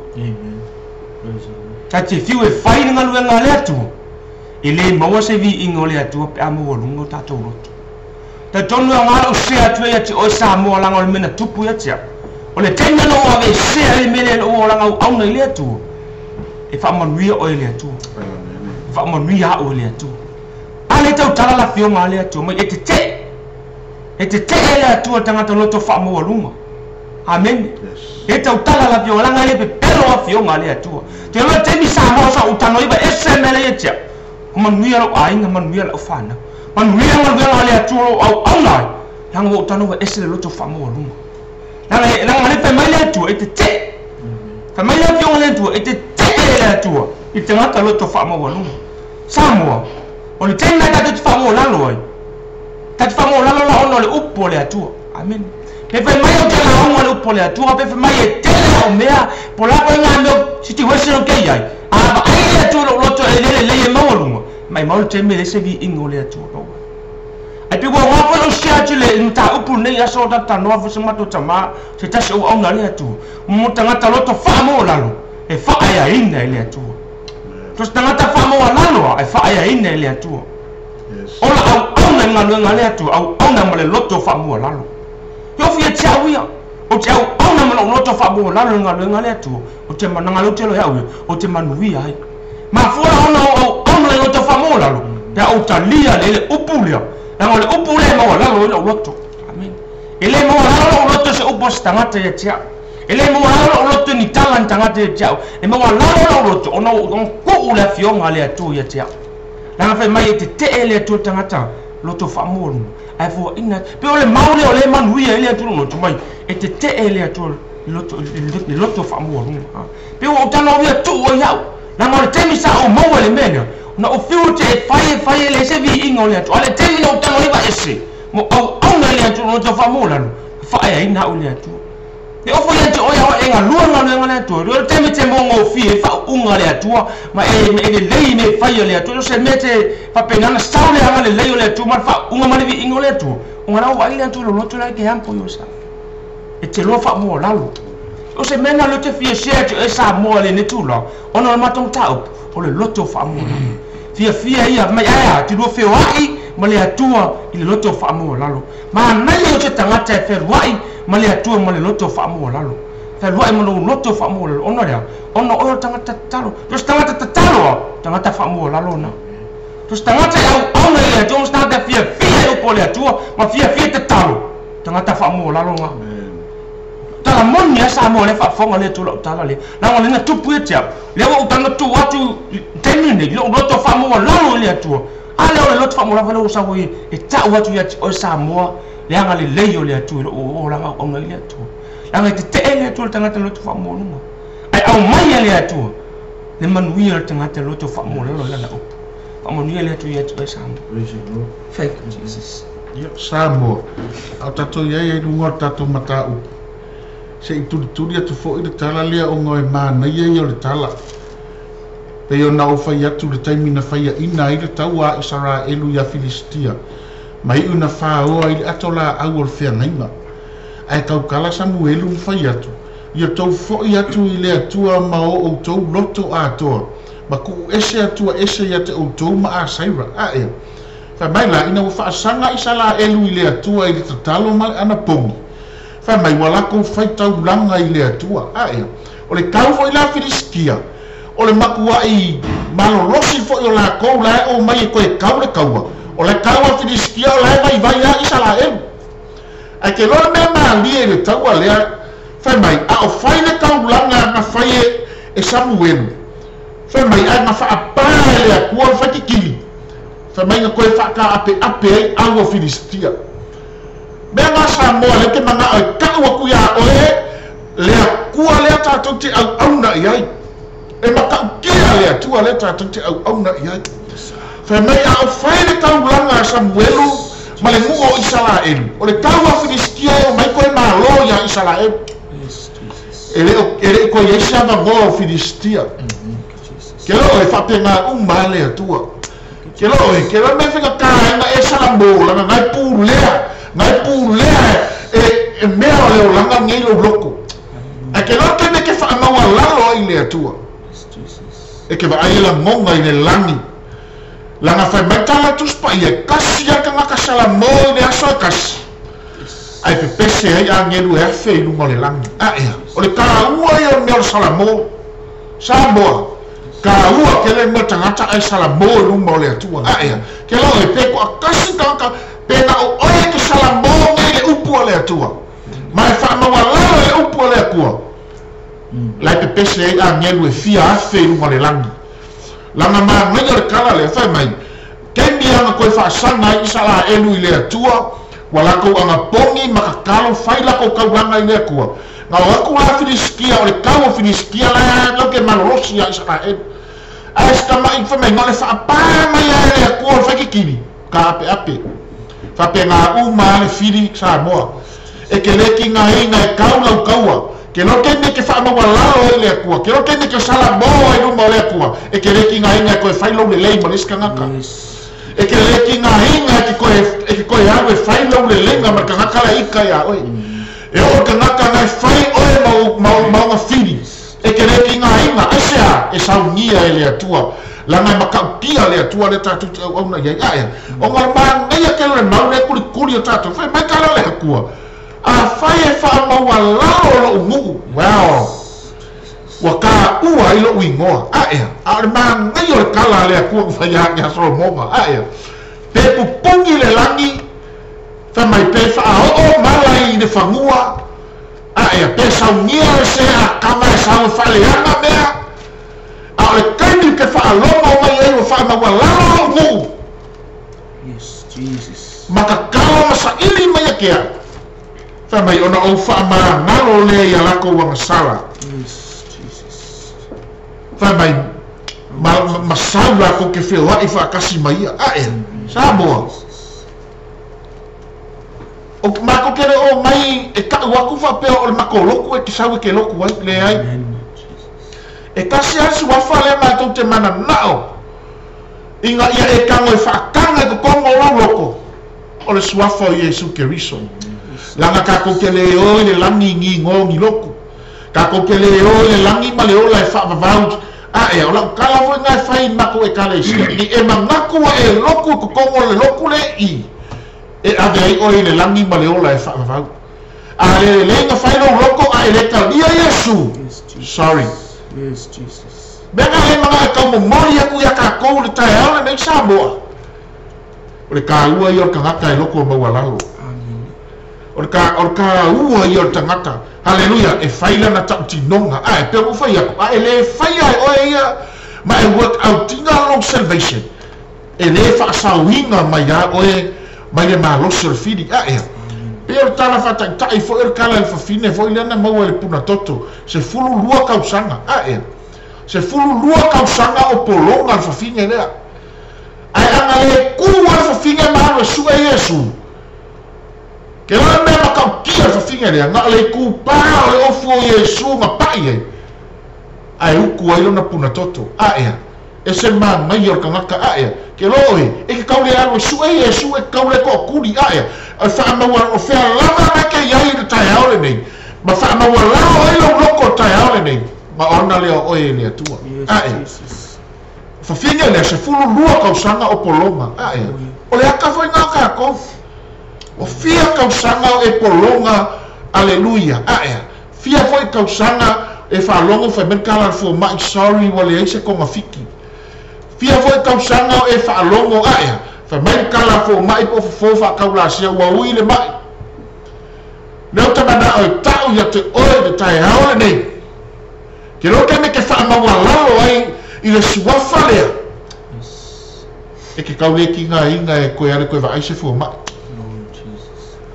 Ta te fiu e fai le galuega a le Atua, e le maua se viiga o le Atua pe a maualuga o tatou loto. Talitonu e aoga lou sea atu ai ia te oe Samoa leaga o le mea na tupu ia te au. O le taimi na ou aveesea ai le mea lea i lou olaga auauna i le Atua, e faamanuia oe e le Atua. E faamanuia au e le Atua. A le tautala le Afioga a le Atua mai, e tetee. E tetee le Atua i le tagata loto faamaualuga. Amene. E tautala le Afioga, leaga e le pepelo Afioga a le Atua. Te iloa le taimi Samoa sa ou talanoa ai, ese mea lea ia te au. Manuia lou aiga, manuia lau fanau. Manuia galuega a le Atua o lo o auauna ai, leaga ua ou talanoa ua ese le loto faamaualuga. Leaga, leaga le fai mai le Atua e tetee. Fai mai le Afioga a le Atua e tetee le Atua i le tagata loto faamaualuga. Samoa, o le taimi lena tatou te faamaualalo ai, tatou te faamaualalo la ona o le upu a le Atua. Amene. Pe fai mai ou te lauga le upu a le Atua, pe fai mai e tele au mea, po o le a foi ngā mea o situation ou te i ai, a vaai le Atua i lou loto e le lelei e maualuga, maimau le taimi e leai se viiga o le Atua. Ai pe ua aoga foi lou share atu i le mataupu. upu nei aso talanoa foi se matou tamā se tasi o auauna a le Atua mo tagata loto faamaualalo e faaeaina e le Atua. So se tagata faamaualalo a e faaeaina e le Atua. Ola auauna i le galuega a le Atua, auauna ma le loto faamualalo. E ofi ia te au ia, ou te auauna ma lou loto faamualalo i le galuega a le Atua, ou te managa lea ou te iloa e au ia, ou te manuia ai. Mafua la ona ou auauna i le loto faamualalo, pe a ou talia le upu lea, leaga o le upu lea e maualalo ai lou loto. Amene. E le maualalo lou loto i se upu a se tagata ia te au. E le maualalo lou loto i ni tala a ni tagata ia te au. E maualalo lou loto ona ua tuu le afioga a le Atua ia te au. Leaga fai mai e tetee le Atua i le tagata loto faamualuga, ae fuaina pe o le mau lea o lea e manuia ai le Atua i lou loto mai, e tetee le Atua i le loto faamualuga. Pe ua ou tago ia tuu ai au, leaga o le taimi sa ou maua i le mea lea, na ou fiu te e fai e fai e leai se viiga o le Atua. A o le taimi na ou tago ai vaese, ma auauna i le Atua i lou loto faamualalo, faaeaina au i le Atua. E ofo ia te oe aua e galue le galuega a le Atua. O le taimi e te mogofie ai faauuga a le Atua ma e ma e lelei i mea fai a le Atua. E le o se mea te faapena ona sau le agalelei o le Atua ma le faauuga ma le viiga o le Atua, ona la ua vaai le Atua i lou loto la e ke humble yourself. E te loa faamualalo. O se mea lena lea ou te fia share atu i oe Samoa i lenei tulaga, ona o le matou mataupu, o le loto faamualalo. Fiafia ia, fai mai, ae a, te lua feoai ma le Atua i le loto faamualalo. Manaia o se tagata e fealuai ma le Atua ma le loto faamualalo. Fealuai ma lou loto faamualalo, ona o le a? Ona o oe o le tagata tatalo. So se tagata tatalo a, tagata faamualalo na. So se tagata e auauna i le Atua ma se tagata e fiafia i upu a le Atua ma fiafia tatalo, tagata faamualalo na. Tala moni a Samoa lea faafofoga le Atua i lau tala lea. Leaga o lea na tupu ia te au. Lea ua ou tago tu atu i le taimi lenei, lou loto faamualalo i le Atua. A lea o le loto faamualalo lea ua sau ai e tau atu ia te oe Samoa le agalelei o le Atua i lou olaga auauna i le Atua. Leaga e tetee le Atua i le tagata loto faamualuga. Ae aumai e le Atua le manuia o le tagata loto faamualalo i lana upu. Faamanuia le Atua ia te oe Samoa. Praise the Lord. Thank you Jesus. Ia, Samoa, a o tatou i ai ai luga o le tatou mataupu, se i tulituli atu foi le tala lea ona e manaia ia o le tala. Pei ona ou fai atu i le taimi na faiaina ai le taua a Isaraelu iā Filisitia, ma iu na faoa ai le ato laau o le feagaiga. Ae taukala Samuelu ma fai atu, Ia tou foi atu i le Atua ma o outou loto atoa, ma kuu ese Atua ese ia te outou ma Asaira. Aea. Fai mai la, ina ua faasaga Isaraelu i le Atua i le tatalo ma le anapogi, fai mai ua lakou fai taulaga i le Atua. Aea. O le kau foi la Filisitia, o le makuaʻi malolosi foi o lakou la e omai e toe kau le kaua, o le kau a Filisitia o la e vaivai a Isaraelu. Ae ke loa le mea malie i le taua lea, fai mai, a o fai le taulaga na fai e Samuelu, fai mai, ae na faapā e le Atua le faikikili, fai mai na toe faakaapeape ai au o Filisitia. Mea na Samoa lea ou te manao e tau atu iā oe le Atua lea tatou te auauna i ai. E matautia le Atua lea tatou te auauna i ai. Fai mai a o fai le taulaga a Samuelu ma le nuu o Isaraelu, o le tau a Filisitia e omai toe malo iā Isaraelu. E le o, e le i toe i ai se avanoa o Filisitia. Ke loa oe, faapena uma lava le Atua. Ke loa oe, ke loa le mea faigata ai na e Salamo, leaga na e pulea, na e pulea e, e mea o le olaga lenei lou loto. Ae ke loa le taimi e te faamaualalo ai i le Atua, e te vaai e lagona i le lagi, leaga fai mai tala Tusi Paia, e kasi lava le tagata Salamo i le aso e kasi, ae pepese ai agelu e afe i luga o le lagi. Aea, o le taua ia o le mea o le Salamo. Samoa, taua tele le mea o le tagata ae Salamo i luma o le Atua. Aea, ke loa oe, pe toatasi tagata, pe na o oe e te Salamo nei i le upu a le Atua, ma e faamaualalo i le upu a le Atua, la e pepese ai agelu e fia afe i luga o le lagi. Lana manaia o le tala lea, fai mai, taimi ana toe faasaga ai Isaraelu i le Atua, ua latou anapogi ma tatalo fai latou taulaga i le Atua. Na o atu la Filisitia, o le tau o Filisitia la e lau ke malolosi iā Isaraelu. Ae se tamaʻi fai mai, na o le faapā mai lava e le Atua o le faikikili, taapeape. Faapena uma lava le fili Samoa. E te le tigaina e kau lau taua. Ke loa taimi e te faamaualalo ai i le Atua, ke loa taimi e te salamo ai i luma o le Atua, e te le tigaina e toe fai lou lelei ma le isi tagata. E ke le ki ngā inga e ke koe au e whai lau le lenga ma kangaka la ika ia oe. E o kangaka ngai whai oe maunga whiri. E ke le ki ngā inga, aisea e saungia e le atua. Langa e makautia le atua le tātou te au auna iai ae. O ngā māngaia ke le mau le kuri kuri o tātou. Whai mai kala le hakua. A whai e whaamaua lao lo ungu. Wow. Ua ka ua i lo ingoa. Ae, a o le māngai o le kala le akua ku whai a Solomonga. Ae, pe pupungi le langi, whai mai pe wha o mala i le whangua. Ae, pe saungia le sea kama e sau whaleanga mea. A o le kaimi ke whaalongo mai ei o whaamaua lalo lo ngu. Yes, Jesus. Makakalo masaili mai a kea. Whai mai ona o whaamangalo le ia lako wangasala. Yes. Whai mai, masau lako ke whioai whaakasi mai ia. Ae, Samoa. O mako kere o mai e kau aku whapea o le mako loku e te sau e ke loku ai, le ai. E kasi asu wafa le mātou te mana nao. Inga ia e kango e whaakanga e kokongo o loko. O le suafa o Iesu Keriso. Langa kako ke le o i le langi ngi ngongi loku. Kako ke le o i le langi ma le ola e whaavavau. Ae, o lau kala foi ngai whai mako e kala isia. Ni e mangaku e loku e kokongo le loku le i. E ave ai oi le langi ma le ola e whaavavau. A le lenga whai lo loko a e le talia Iesu. Sorry. Yes, Jesus. Mea le manga e kau momori aku ia kākou le tae aole nei Samoa. O le kāua ia o le kangaka e loko o maualalo. O le kāua ia o le tangata. Hallelujah, e whaila na tautinonga. Ae, pea mo whai aku. Ae, le whaia e oe ia, ma e work out tinga long salvation. E le whaasauinga mai a oe, mai le malosi o le whiri. Ae, pea o tala whataitai fo e le kala e whawhine, fo i lena maua le puna toto. Se fulu lua kausanga. Ae, se fulu lua kausanga o polonga le whawhine lea. Ae, anga le kua le whawhine malu e sua Iesu. Ke la mea makautia le whawhinga lea, ngā le kūpā o le ofu o Iesu ngā pai ai. Ae uku ai lona puna toto, aea, e se māngai o le kangaka aea. Ke loe, e ke kaule alu e sue Iesu e kaule ko kuri aea. O whaamaua o whea lava na ke iai le tae aole nei. Ma whaamaua lao ai lo loko o tae aole nei. Ma ona lea oe e le atua. Aea. Whawhinga lea, se fulu lua kausanga o polonga. Aea. O le aka foi ngā kākou. O fia kausanga e polonga, aleluia, aea. Fia foi kausanga e whalongo whai men kala fo mai sorry wale ai se konga fiki. Fia foi kausanga e whalongo, aea. Whai men kala fo mai po fo whakaulasia ua ui le mai. Leo tamana o tau ia te oe le tae haole nei. Ke lo keme ke whaamaua lalo ai i le suafa lea. E ke kaule ki ngā inga e koe ale koe vaai se fo mai.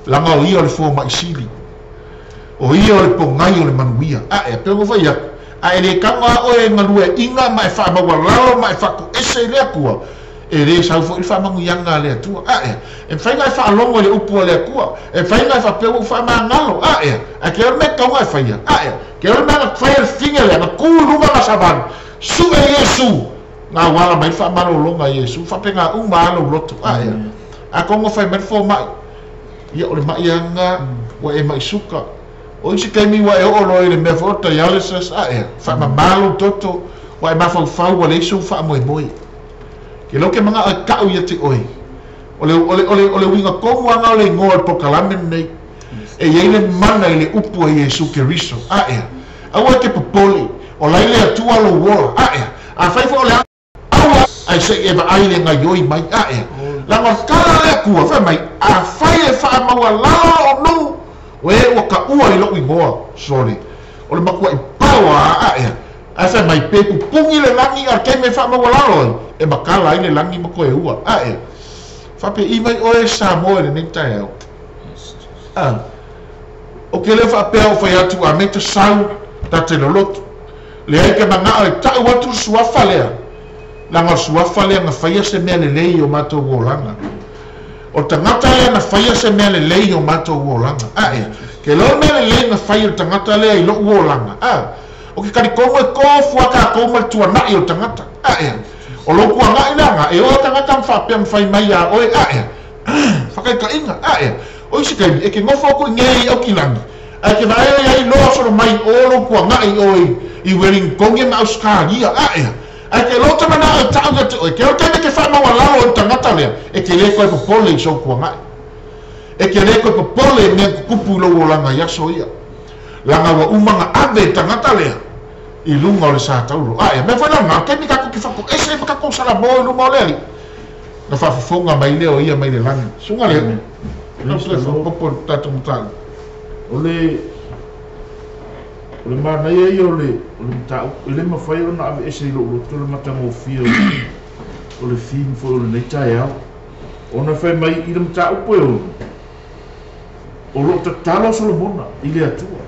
Langa o ia o le fō mai sili. O ia o le pongai o le manuia. Ae, peo mo whai aku. Ae le kanga o e ngalue inga ma e whaamaua lalo ma e whaku ese i le akua. E le sau fo i whamangu le atua. Ae, e whainga e whaalongo le upu le akua. E whainga e whapeo u whamangalo. Ae, a ke ore me kaunga e whaia. Ae, ke ore mea whaia le finga lea, na kūlunga na savan. Su e Iesu. Ngā wala mai whamalolonga Iesu. Whapenga uma alo loto. Ae, a kongo whai mai fō mai. Ia o le mai anga, wa e mai suka. O isi kaimi wa e o loi le mea fo dialysis, ae, whamamalo toto, wa e mawhauwhau, wa le isu wha moe. Ke lo ke manga e kau ia te oe. O le winga kongu anga o le ingoa le pokalame nei. E iei le mana i le upu a Iesu Keriso, ae. Aua ke popole, o lai le atua lo uola, ae. A whai fo o le aua, ai se e vaai le ngai oi mai, ae. Langa kala le akua, whai mai, a whai e whaamaua lao o nu, o e ua ka ua i lou ingoa, sorry. O le makua i pawa a ae. A whai mai pe pupungi le langi a kei me whaamaua lalo ai. E makala ai le langi ma koe ua, ae. Whape i mai oe Samoa le nei tae au. O ke leo whaapea o whai atu a me te sau ta te lolotu. Le ai ke manga e tau atu suafa lea. Langa suafa lea na whaia se mea le lei o mātou uolanga. O tangata lea na whaia se mea le lei o mātou uolanga. Ae, ke lo mea le lei na whaia o tangata lea i lo uolanga. Ae, o ke karikongo e kōfu a kākou ma le tuanai o tangata. Ae, O lou kuagaʻi le aga e o tagata ma faapea mafai mai iā oe aʻea fakaitaʻiga aʻea o isi taimi e ke gofo aku i ge i aukilagi ae ke vaea ai loa solo mai o lou kuagaʻi oe i Wellington ma Australia aʻea ae ke lou tamanaʻo e taʻu ia te oe ke o taimi ke faamaualalo i tagata lea e ke lē koe popole i sou kuagaʻi e ke lē koe popole mea kukupu i lou olaga i aso ia laga ua umaga ave tagata lea i luga o le sa taulo aʻea mea foi laga taimi kakou ke fakoʻese ma kakou salamo i luma o le alii na faafofoga mai lea o ia mai le lagi suga le faapopo tatou mataupu. O le manaia ia o le mataupu e lē mafai ona aveese i lou loto le matagofie o le theme foi o lenei taeao ona fai mai i le mataupu e ono o loo tatalo Solomona i le Atua.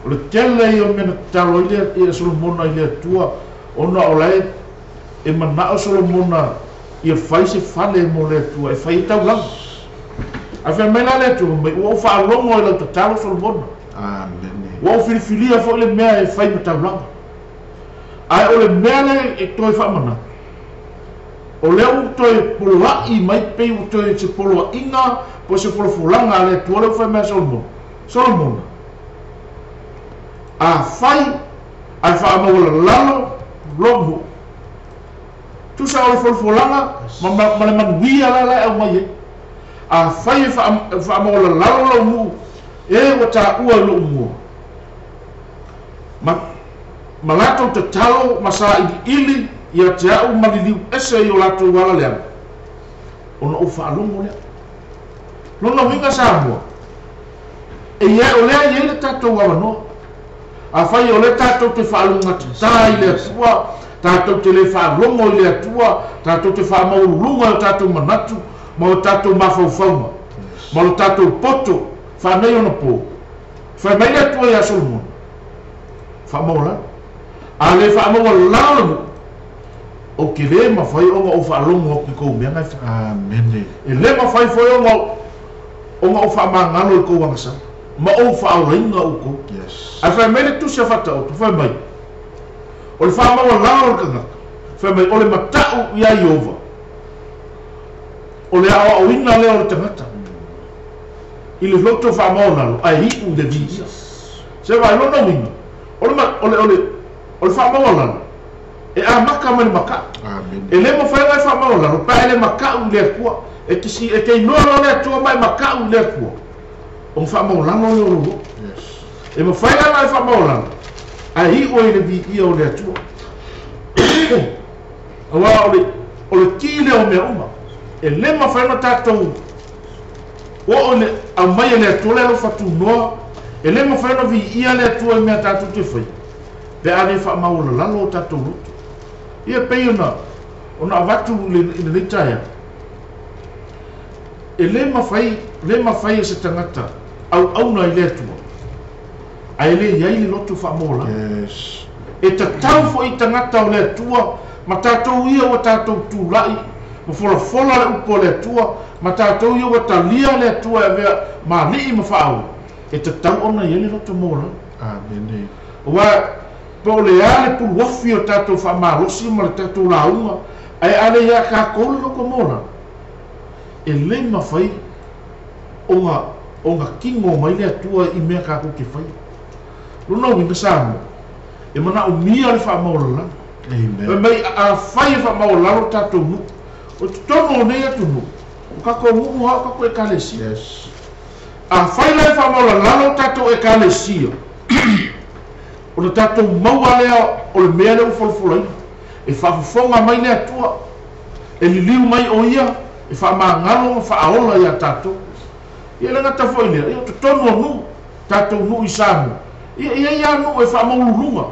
O le tele ia o mea na tatalo ai le Solomona i le Atua ona o lae e manao Solomona ia fai se fale mo le Atua e fai e taulaga. Ae fai mai la le Atua mai ua ou faalogo i lau tatalo Solomona. Amen. Ua ou filifilia foi le mea e fai ma taulaga. Ae o le mea le e toe faamanatu. O lea ua toe poloa'i mai pei ua toe se poloa'iga po se folafolaga a le Atua lea ua fai mai a Solomona. Solomona, a fai ae faamaualalalo lou nuu. Tusa o le folafolaga ma le manuia la la e aumai ai. A fai e faamaualalalo lou nuu e ua taua i lou mua. Ma latou tatalo ma sailiili ia te au ma liliu ese i o latou ala leaga. Ona ou faalogo lea. Lona uiga Samoa. E ia o lea i ai le tatou avanoa. A fai o le tatou te faalugatata i le Atua, tatou te le faalogo i le Atua, tatou te faamaualuluga i o tatou manatu, ma o tatou mafaufauga, ma lo tatou poto, faanei ona po. Fai mai le Atua ia Solomona, faamaualalo. A le faamaualalo le nuu, o ke lē mafai ona ou faalogo atu i kou mea na e fai. Amen. E lē mafai foi ona ou faamagalo i kou agasala, ma ou faaolaina outou. Ae fai mai le tusi a Faataoto, fai mai, o le faamaualalo o le tagata, fai mai, o le mata'u ia Iova, o le aoaoina lea o le tagata. I le loto faamaualalo, ae iu i le viia. Se vai lona uiga, o le faamaualalo, e amaka mai le makaʻu. Amen. E lē mafai ona e faamaualalo, pe a e le makaʻu i le Atua. E te si, e te iloa loa le Atua ma e makaʻu i le Atua. Ona faamaualalo lea o lou loto. E mafai la ona e faamaualalo, ae iu ai i le viia o le Atua. Auā o le ki lea o mea uma. E lē mafai ona tatou oo i le aumai e le Atua le alofa tunoa, e lē mafai ona viia le Atua i mea tatou te faia, pe a le faamaualalalo o tatou loto. Ia pei ona avatu i lenei taeao. E lē mafai e se tagata auauna i le Atua, ae le i ai le loto faamaualalo. E tatau foi i tagata o le Atua, ma tatou ia ua tatou tula'i, ma folafola le upu o le Atua, ma tatou ia ua talia le Atua e avea ma alii ma faaola, e tatau ona i ai le loto maualalo. Amen. Aua po o le a le puluafi o tatou faamalosi ma le tatou lauga, ae a le iā takou le loto maualalo, e lē mafai ona kino mai le Atua i mea tatou te faia. Lona uiga Samoa, e manaomia le faamaualalalo. Amen. Fai mai a fai e faamaualalo tatou nuu. O totonu o nei atunuu, o tatou nuu lava o tatou ekalesia. A fai la e faamaualalalo tatou ekalesia, ona tatou maua lea o le mea lea ua folafolaina. E faafofoga mai le Atua, e liliu mai o ia, e faamagalo ma faaola ia tatou. Ia le gata foi lea, ia o totonu o nuu, tatou nuu i Samoa. Ia ia ia nuu e faamaululuga.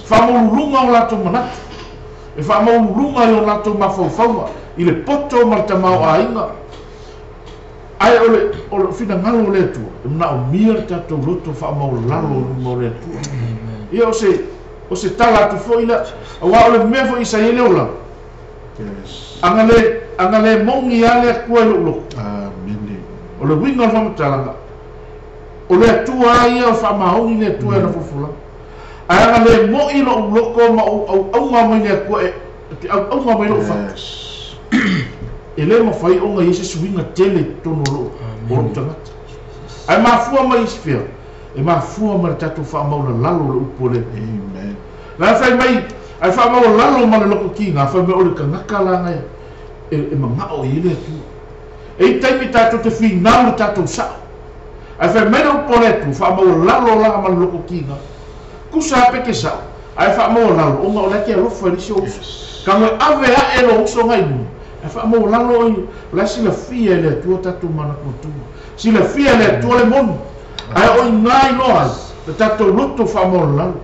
Faamaululuga o latou manatu. E faamaululuga i o latou mafaufauga, i le poto ma le tamaoaiga. Ae o le finagalo o le Atua, e manaomia le tatou loto faamaualalo i luma o le Atua. Ia o se tala atu foi lea, auā o le mea foi sa i ai le olaga. Aga le mogi lava le Atua i lou loto. Amen. O le uiga o le faamatalaga, o le Atua lava ia o faamaoni le Atua e na folafolaga. Ae aga le mo'i lou loto ma ou auauga mai le Atua e te auauga mai lo'u fatu e lē mafai oga i se suiga tele i totonu o lo'u tagata ae mafua mai isi fea e mafua ma le tatou faamaulalalo o le upu o le la fai mai ae faamaualalo ma le loko kiga fai mai o le tagata laga e maga'o i le Atua e i taimi tatou te finau le tatou sa'o ae fai mai le upu o le Atua faamaualalo laga ma le loko kiga kusa ape ke sa'o ae faamaualalo ona o le ake alofa i le isi o uso kago e ave a'e lo uso gai luga ae faamaualalo oi o le silafia e le Atua tatou manatuatuga silafia e le Atua le moni ae o igā iloa ai le tatou loto faamaualalo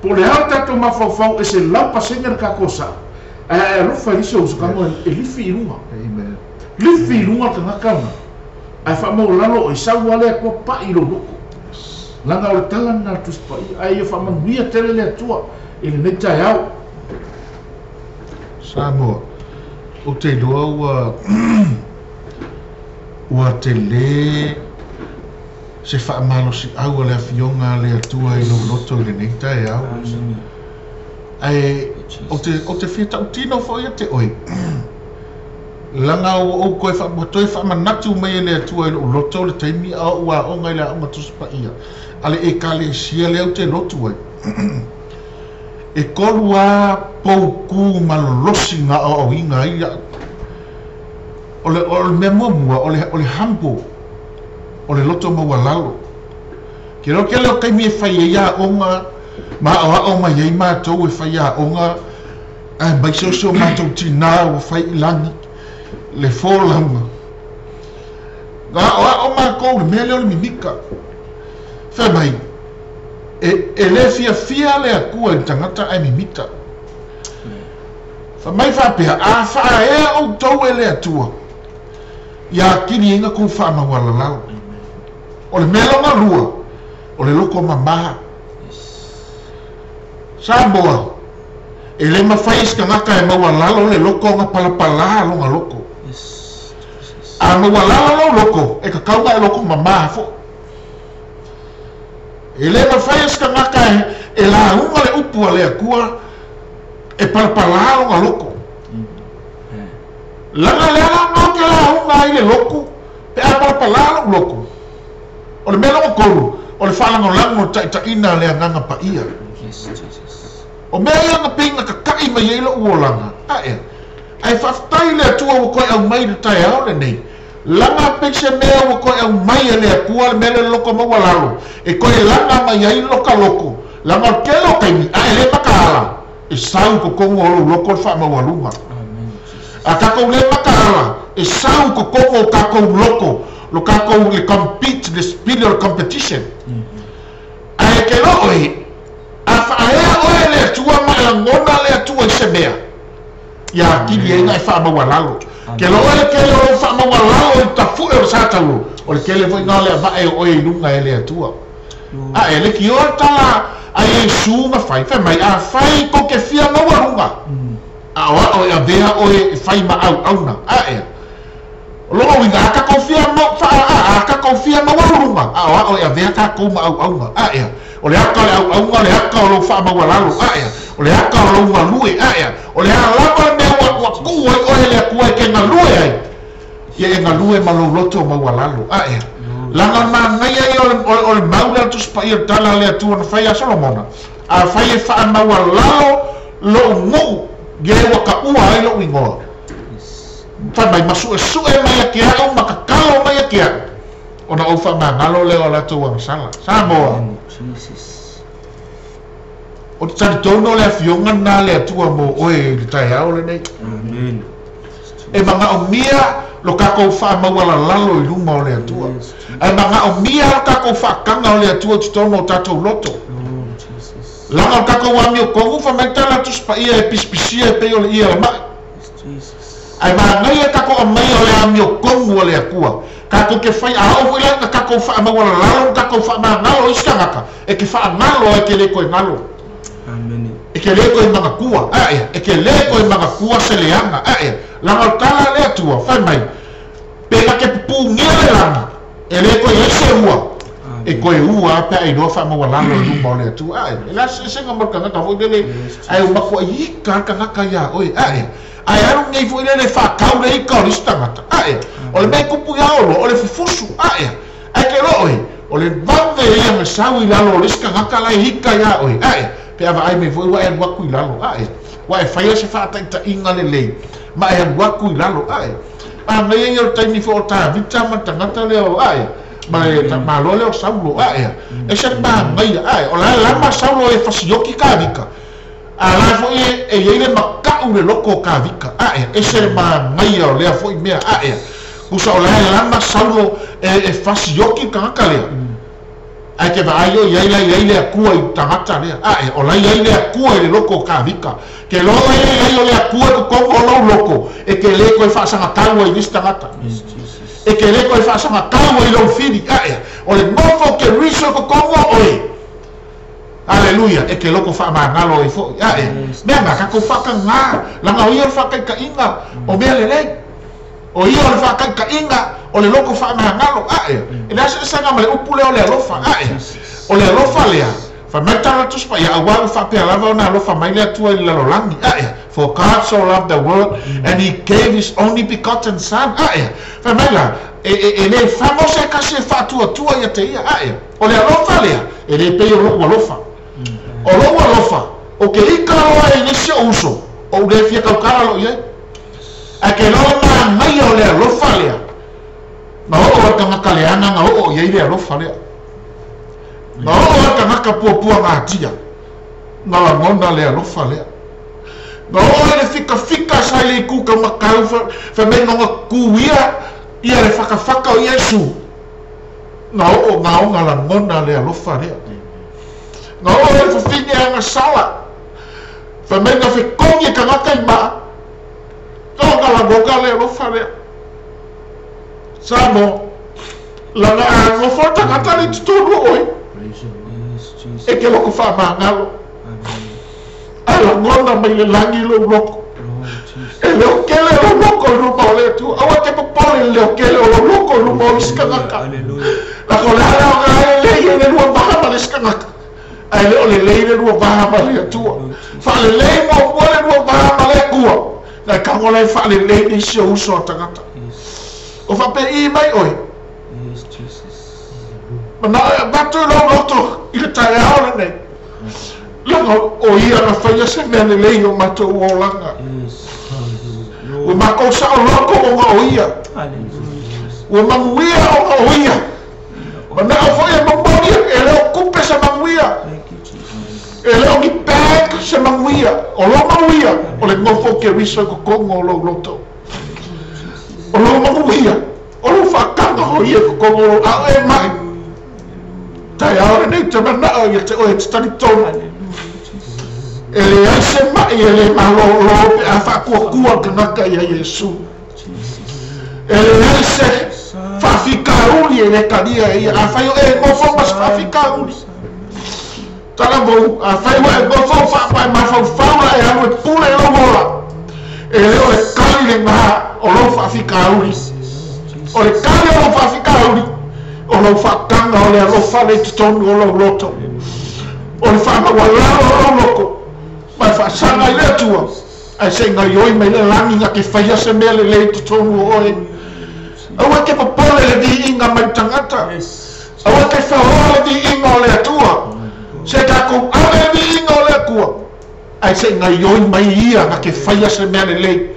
po le ao tatou mafaufau e 100% le kakou sa'o ae ae alofa i le isi o uso kago e lifi i luga lifi i luga le tagata lena ae faamaualalo o e sau a le Atua pa'i i lou loko laga o le tala lena le Tusi Paia ae ia faamanuia tele le Atua i lenei taeao. Samoa, ou te iloa ua ua telē se faamalosiau a le Afioga a le Atua i lou loto i lenei taeao. Ae ou te fia tautino foi ia te oe, laga ua ou toe ua toe faamanatu mai e le Atua i lou loto le taimi a ou aoga i le Aoga Tusi Paia a le Ekalesia lea ou te lotu ai. E tolu lava poukū malolosi na aoaoina ai a'u. O le o le mea muamua o le o le humble, o le loto maualalo. Ke iloa tele o taimi e fai ai aoga ma aoao mai ai matou e fai aoga aemaise o si o matou tinā ua fai i lagi le folauga. Na aoao matou i le mea lea o le mimika. Fai mai, e lē fiafia le Atua i le tagata ae mimita. Fai mai faapea, a faaea outou e le Atua, ia atili ai na tou faamaualalalo. O le mea lona lua, o le loko mamā. Samoa, e lē mafai e se tagata e maualalo le loko ona palapalā lona loko. A maualalo lou loko, e tatau ona e loko mamā fo'i. E lē mafai e se tagata e lauga le upu a le Atua e palapalā lona loko. Laga le ala ona ou te lauga ai le lotu pe a palapalā lo'u loko. O le mea lona tolu, o le faalagolago i le taʻitaʻina a le Agaga Paia. O mea ia na pei na kakaʻi mai ai loʻu olaga aʻe ae faafetai i le Atua ua toe aumai i le taeao lenei. Laga pei se mea ua toe aumai e le Atua le mea lea o le loto maualalo e toe laga mai ai loka loko. Laga o le tele o taimi a e lē makaala e sau i totonu o lou loko le faamaualuga. A tatou lē makaala e sau i totonu o tatou loko lo tatou le compete, le spirit o le competition. Ae ke iloa oe, a faaea oe e le Atua ma e lagona le Atua i se mea, ia atili ai ona e faamaualalo. Ke iloa oe le tele o lou faamaualalo i tafu'e o le sa taulo, o le tele foi lena o le ava'e o oe i luga e le Atua. A'e le tioa le tala a Iesu na fai, fai mai, afai tou te fia maualuga, a o a'o e avea oe e fai ma auauna. A'e o lona uiga, a tatou fia a tatou fia maualuluga, a o a'o e avea tatou ma auauna. A'e o le aka o le auauna, o le aka o lou faamaualalo. A'e o le aka o lou galue. A'e o le a lava le mea ua tuu ai oe e le Atua e ke galue ai, ia e galue ma lou loto maualalo. A'e laga o le manaia ia o le mau lea o le Tusi Paia o le tala a le Atua na fai ia Solomona, afai e faamaualalo lo'u nu'u ia e ua taʻua ai lo'u igoa, fai mai ma suʻesuʻe mai ia te a'u ma tatalo mai ia te a'u ona ou faamagalo lea o a latou agasala. Samoa, o te talitonu o le Afioga lena a le Atua mo oe i le taeao lenei. E magaʻomia lo tatou faamaualalalo i luma o le Atua. Ae magaʻomia lo tatou faataga o le Atua i totonu o tatou loto. Laga o le tatou amiotonu fai mai le tala a le Tusi Paia e pisipisia e pei o le ie o le maʻi. Ae manaia tatou aumaia o le amiotonu a le Atua. Tatou te fai a oo foi la ina tatou faamaualalalo ma tatou faamagalo i isi tagata, e te faagalo ai e te lē toe galo. E te lē toe manatua, a'e, e te lē toe manatua se leaga, a'e. Laga o le tala a le Atua, fai mai, pe na te pupūgia le lagi, e lē toe i ai se ua. E toe u lava pe a e iloa faamaualalo i luma o le Atua. A'e, e le a se eseesega ma le tagata foi lele, ae ua matuai ika lava le tagata iā oe. A'e, ae alu nei foi lele e faatau le ika o le isi tagata. A'e, o le mea e tupu iā oloa, o le fufusu. A'e, ae te iloa oe, o le vave ia ona sau i lalo o le isi tagata la e ika iā oe. A'e, pe a vaai mai foi ua e alu atu i lalo. A'e, ua e faia se faataitaiga lelei ma e alu atu i lalo. A'e, manaia ia o le taimi foi o Tavita ma le tagata lea o, a'e, ma le tamaloa lea o Saulo. A'e, ese le manaia. A'e, o la e lama Saulo e fasioki Tavita, a la foi e i ai le maka'u i le loto o Tavita. A'e, ese le manaia o lea foi mea. A'e, tusa o la e lama Saulo e fasioki le tagata lea. Ae ke vaai o i ai la i ai le Atua i tagata lea. A'e, o la i ai le Atua i le loto o Tavita. Ke loa oe e i ai o le Atua i totonu o lou loto, e te lē toe faasagatau ai i le isi tagata. E te lē toe faasagatau ai i lou fili. A'e, o le nofo o Keriso i totonu o oe. Aleluia! E te loto faamagalo ai foi. A'e, mea na tatou faatagā, laga o ia o le faataitaiga o mea lelei. O ia o le faataitaiga o le loto faamagalo. A'e, e leai se eseesega ma le upu lea o le alofa. A'e, o le alofa lea, fai mai le tala Tusi Paia, auā ua faapea lava ona alofa mai le Atua i le lalolagi. A'e, For God so loved the world, and he gave his only begotten son. A'e, fai mai la, e, e, e lē fago se tasi e faatuatua ia te ia. A'e, o le alofa lea, e lē pei o lo'u alofa. O lo'u alofa, o ke ika loa e i le isi o'u uso, o'u lē fia tautala lo'u i ai. Ae ke iloa le manaia o le alofa lea, na oo ai tagata leaga na oo i ai le alofa lea. Na oo ai tagata puapuagatia na lagona le alofa lea. Na oo ai le fikafika sa i le itu taumatau fai mai na ona tuia ia le fatafata o Iesu. Na oo na ona lagona le alofa lea. Na oo ai le fafine agasala fai mai na fetogi e tagata i maa. Na ona lagona le alofa lea. Samoa, laga a nofo le tagata le i totonu o oe, e te loko faamagalo, ae lagona mai le lagi lou loko. E leo tele lou loko i luma o le Atua. Aua e te popole i le leo tele o lou loko i luma o isi tagata. Laga o le a le aoga e lelei ai le lua va ma le isi tagata, ae le o lelei le lua va ma le Atua. Faalelei muamua le lua va ma le Atua, na e tago la e faalelei nisi o uso a tagata. O faapei mai oe. Manao e avatu i lou loto i le taeao lenei. Laga o ia na faia se mea lelei o matou olaga. Ua matou saoloto ona o ia. Ua manuia ona o ia. Manao foi e momoli e le o tupe se manuia. E le o ni bank se manuia. O lou manuia o le nofo o Keriso i totonu o lou loto. O lou manuia, o lou faataga o ia i totonu o lou aoe e mai. Taeao lenei ou te manao ia te oe e te talitonu. E leai se mai e le malōlō pe a faatuatua le tagata ia Iesu. E leai se faafitauli e le talia e ia. Afai o e nofo ma se faafitauli, Talavou, afai ua e nofo ma e mafaufau la e alu e pule i lou ola, e le o le kali lenā o lou faafitauli. O le kali o lou faafitauli, o lou faataga o le alofa lea i totonu o lou loto. O le faamaualalo o lou loto, ma e faasaga i le Atua, ae se i gaioi mai le lagi na te faia se mea lelei i totonu o oe. Aua e te popole i le viiga mai le tagata. Aua e te faoa le viiga o le Atua. Se tatou ave le viiga o le Atua, ae se i gaioi mai ia na te faia se mea lelei.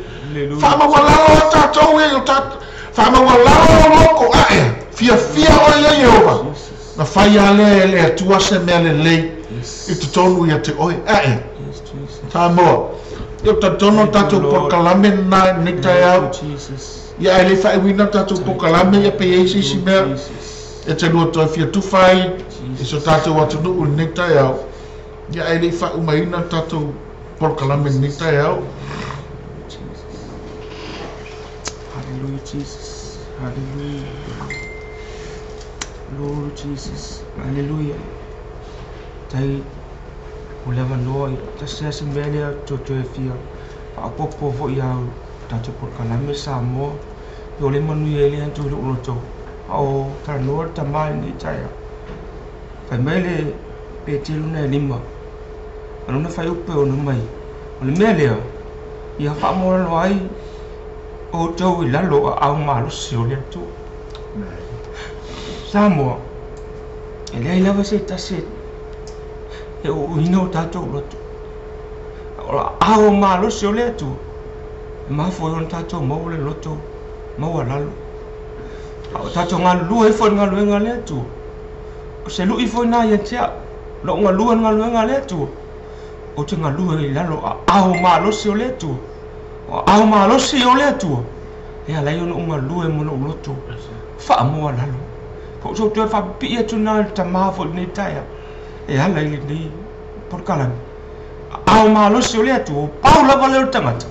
Faamaualalo a tatou e o tatou, faamaualalo lou loto, ae fiafia oe ia Ieova, na fai a lea e le Atua se mea lelei i totonu ia te oe. Ae, Samoa, ia ou talitonu o le tatou polokalame lena i lenei taeao. Ia ae le i faaiuina le tatou polokalame, ia pe i ai se isi mea e te lua toe fia tufa ai i so tatou atunuu i lenei taeao, ia ae le i faaumaina le tatou polokalame i lenei taeao. Hallelujah, Jesus. Hallelujah. Lord Jesus. Hallelujah. Tai o le avanoa i tasi lava si mea lea toe fia faaopoopo foi iā tatou polokalame Samoa. Ia o le manuia ai lea na toe lou loto a o talanoa le tama i lenei taeao. Faimai le Petelu na e lima. Alona fai upe ona mai. O le mea lea, ia faamoalo ai outou i lalo o aao malosi o le Atua. Samoa, e leai lava se tasi e uuina o tatou loto. O aao malosi o le Atua, e mafua ai ona tatou maua le loto maualalo. A o tatou galulue ai foi i le galuega a le Atua, o se lui foi lena ia te au, lou galue i le galuega a le Atua, ou te galue i lalo o aao malosi o le Atua. O aao malosi o le Atua, e ala ai ona ou galue ma lou loto faamoalalo. Po o sou toe faapipii atu lena i le tamā foi i lenei taeao, e ala i lenei polokalame. Aao malosi o le Atua, o pau lava lea o le tagata,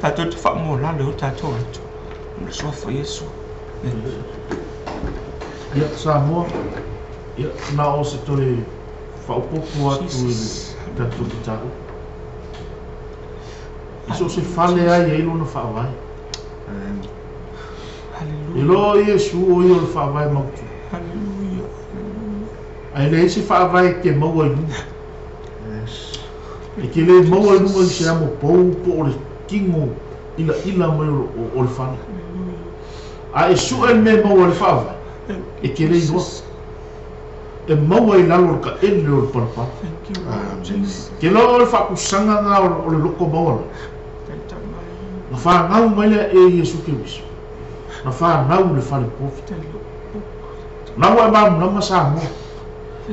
tatou te faamoalalo ai o tatou loto. O le suafa o Iesu. Ia, Samoa, ia, na o se toe faaopoopo atu i le tatou mataupu. I so o se fale lava e i ai lona faavae. E iloa o Iesu o ia o le faavae mautu. Ae leai se faavae e te maua i luga. E te le maua i luga i se amo pou po o le tino ilaila mai o le fale. A e sue le mea e maua i le faavae, e te le iloa. E maua i lalo o le taele o le palapala. Te iloa o le faapusaga lena o le loto maualalo. Na fanau mai lea e Iesu Keriso. Na fanau i le fale povi. Na ua e malamalama Samoa.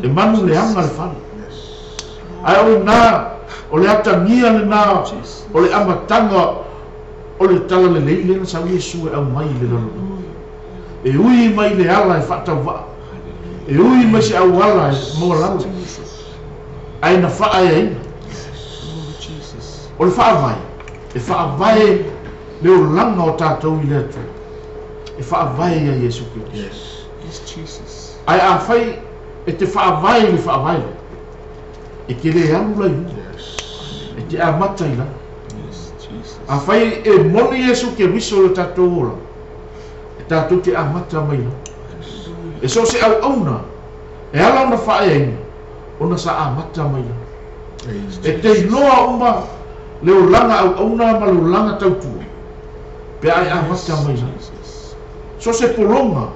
E manu leaga le fale. Ae o ina, o le atagia lena o le amataga o le talalelei lea na sau Iesu e aumai i le lalolagi. E ui mai le ala e faatauvaa. E ui mai se auala e maualalo. Ae na faaeaina. O le faavae, e faavae le olaga o tatou i le Atua. E faavae ia Iesu Keriso. Ae afai e te faavae i le faavae lea, e te le alu la i luga. E te amata i lalo. Afai e moni Iesu Keriso i lo tatou olaga, e tatou te amata mai lalo. E so o se auauna, e ala ona faaeaina, ona sa amata mai lalo. E te iloa uma le olaga auauna ma le olaga tautua, pe a e amata mai lalo. So o se pologa,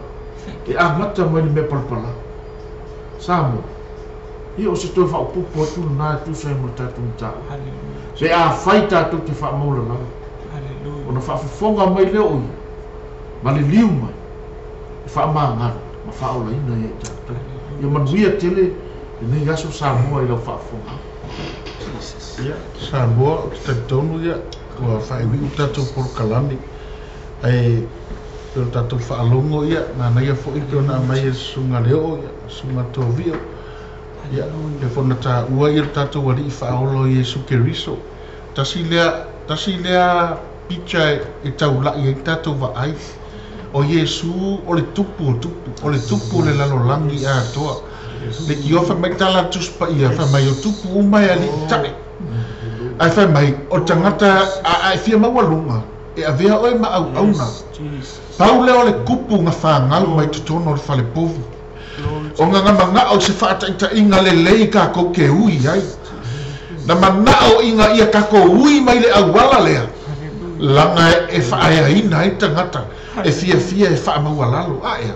e amata mai le mea palapala. Samoa, ia o se toe faaopoopo atu lena e tusa ai ma le tatou mataupu. Pe afai tatou te faamaulalalo, ona faafofoga mai lea o ia, ma liliu mai, e faamagalo ma faaolaina ia i tatou. Ia manuia tele lenei aso Samoa i lau faafofoga. Ia, Samoa, ou te talitonu ia, ua faaiuiu tatou polokalame, ae pei o le tatou faalogo ia, manaia foi pei ona aumai e le Susuga Leoo, ia, le Susuga Tovio, ia, pei foi ona taua ia le tatou Alii Faaola o Iesu Keriso. Tasi lea, tasi lea picha e taulai ai le tatou vaai. O Iesu o le Tupu o tupu, o le Tupu o le lalolagi atoa. Le tiofa mai tala a le Tusi Paia, fai mai o tupu uma e alii tae. Ae fai mai, o le tagata a e fia maualuga, e avea oe ma auauna. Pau lea o le kupu na fanau mai totonu o le fale povi. O na mana'o i se faataitaiga lelei takou te ui ai. Na mana'o ina ia takou ui mai le auala lea, laga e faaeaina ai tagata e fiafia e faamaualalo. Aea,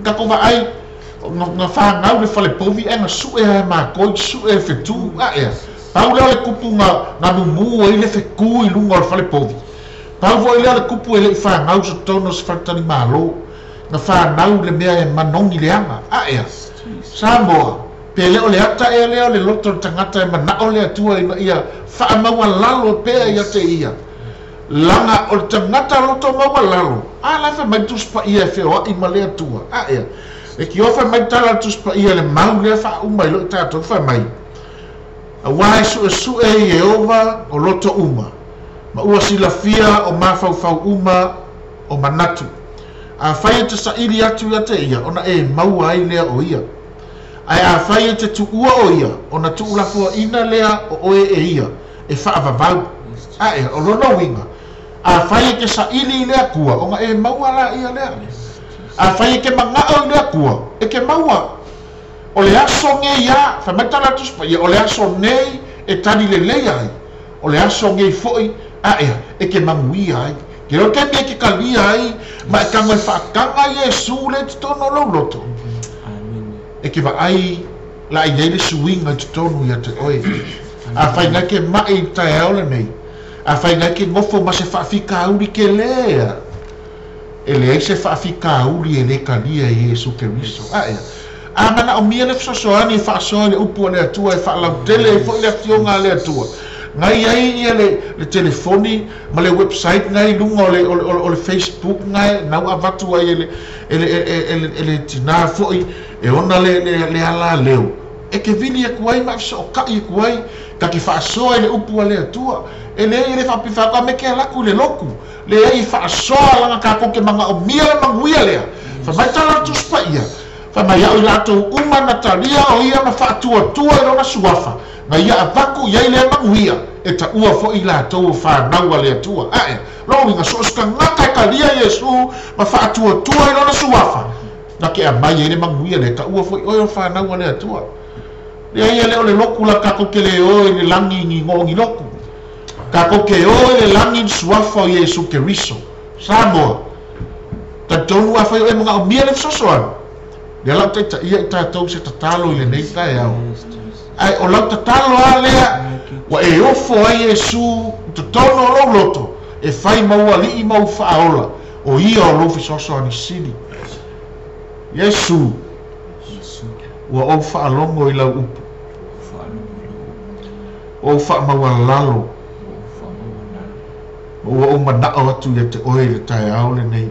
tatou vaai, na fanau le fale povi ae na sue lava e makoi, sue e fetu. Aea, pau lea o le kupu na mumu ai le fetu i luga o le fale povi. Pau foi lea o le kupu e le i fanau i totonu o se faletalimalo. Na fanau le mea e manogi leaga. Aea, Samoa, pe le o le ata ea lea o le loto o le tagata e mana'o le Atua ina ia faamaualalo pea ia te ia. Laga o le tagata loto maualalo, a la e fai mai le Tusi Paia e feoai ma le Atua. Aea, e tiofa fai mai le tala a le Tusi Paia le mau lea faauma ai loa i tatou, fai mai, Auā e suesue e Ieova o loto uma, ma ua silafia o mafaufau uma o manatu. Afai e te saili atu ia te ia, ona e maua ai lea o ia. Ae afai e te tuua o ia, ona tuulafoaina lea o oe e ia, e faavavau. Ae, o lona uiga, afai e te saili i le Atua, ona e maua laia lea. Afai e te manao i le Atua, e te maua. O le aso nei ia, fai mai tala a le Tusi Paia, o le aso nei e tali lelei ai, o le aso nei foi aʻea e te manuia ai. Ke o taimi e te kalia ai, ma e tago e faataga Iesu lea i totonu o lou loto. E te vaai la i ai le suiga i totonu ia te oe. Afai na e te maʻi i le taeao lenei, afai na e te nofo ma se faafitauli telē a, e leai se faafitauli e lē talia e Iesu Keriso. Aʻea, a manaʻomia le fesoasoani e faasoa i le upu a le Atua e faalautele ai foi le Afioga a le Atua. Na i ai ia le telefoni ma le website na i luga o le o le Facebook na na ua avatu ai e le e le e le tinā foi e ona le le alaleo e te vili atu ai ma e fesootaʻi atu ai ta te faasoa i le upu a le Atua. E leai e le faapifa atu a me ke ala atu i le lotu. Leai e faasoa laga tatou te manaʻomia le manuia lea. Fai mai tala a le Tusi Paia, Fai mai au i latou uma na talia o ia ma faatuatua i lona suafa, na ia avatu i ai lea manuia, e taua foi i latou o fanau a le Atua. Ae, lona uiga, so o se tagata e talia Iesu ma faatuatua i lona suafa, na te aumai ai le manuia lea, e taua foi oe o fanau a le Atua. Leai ia lea o le lotu la tatou te le o i le lagi i ni igoa o ni lotu. Tatou te o i le lagi i le suafa o Iesu Keriso. Samoa, Talitonu afai o e manaʻomia le fesoasoani, lea la ua taitaia i tatou i se tatalo i lenei taeao. Ae o lau tatalo lava lea, ua e ofo ai Iesu i totonu o lou loto e fai ma ou alii ma ou faaola, o ia o lou fesoasoani sili. Iesu, ua ou faalogo i lau upu, ua ou faamaualalo, Ma ua ou manaʻo atu ia te oe i le taeao lenei.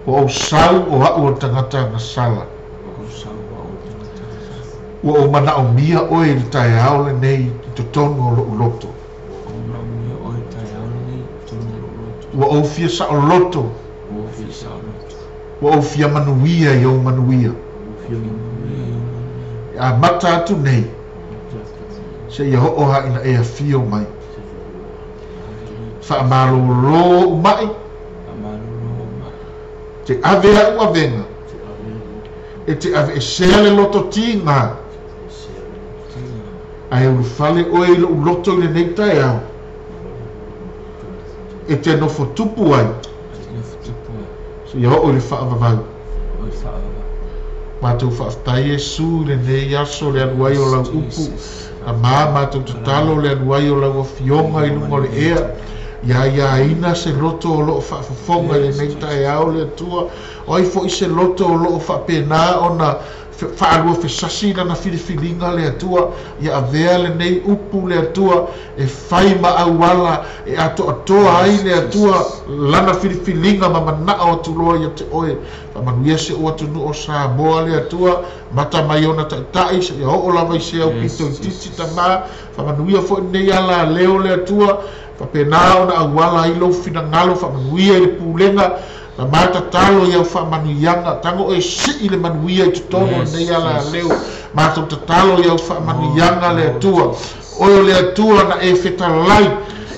Ua ou sau o aʻu o le tagata agasala. Ua ou manaʻomia oe i le taeao lenei i totonu o loʻu loto. Ua ou fia saʻoloto. Ua ou fia manuia i ou manuia. E amata atu nei. Seia oo lava ina e afio mai. Faamalōlō ou maʻi. Te ave aʻu avega. E te aveesea le loto tigā. Ae ulufale oe i loʻu loto i lenei taeao. E te nofo tupu ai. Seia oo i le faavavau. Matou faafetai Iesu i lenei aso le alu ai o lau upu, Tamā matou tatalo le alu ai o lau Afioga i luga o le ea, ia aiaina se loto o loo faafofoga i lenei taeao le Atua, o ai foi se loto o loo faapena ona faaluafesasi lana filifiliga le Atua, ia avea lenei upu le Atua e fai ma auala e atoatoa ai le Atua lana filifiliga ma manao atu loa ia te oe. Faamanuia si ou atunuu o Samoa le Atua, mata mai ona taitai seia oo lava i se aupito itiiti Tamā. Faamanuia foi lenei ala leo le Atua, faapena ona auala ai lou finagalo, faamanuia i le pulega, Tamā tatalo i au faamanuiaga, tago e sii le manuia i totonu o lenei ala leo. Matou tatalo i au faamanuiaga le Atua. Oe o le Atua na e fetalai,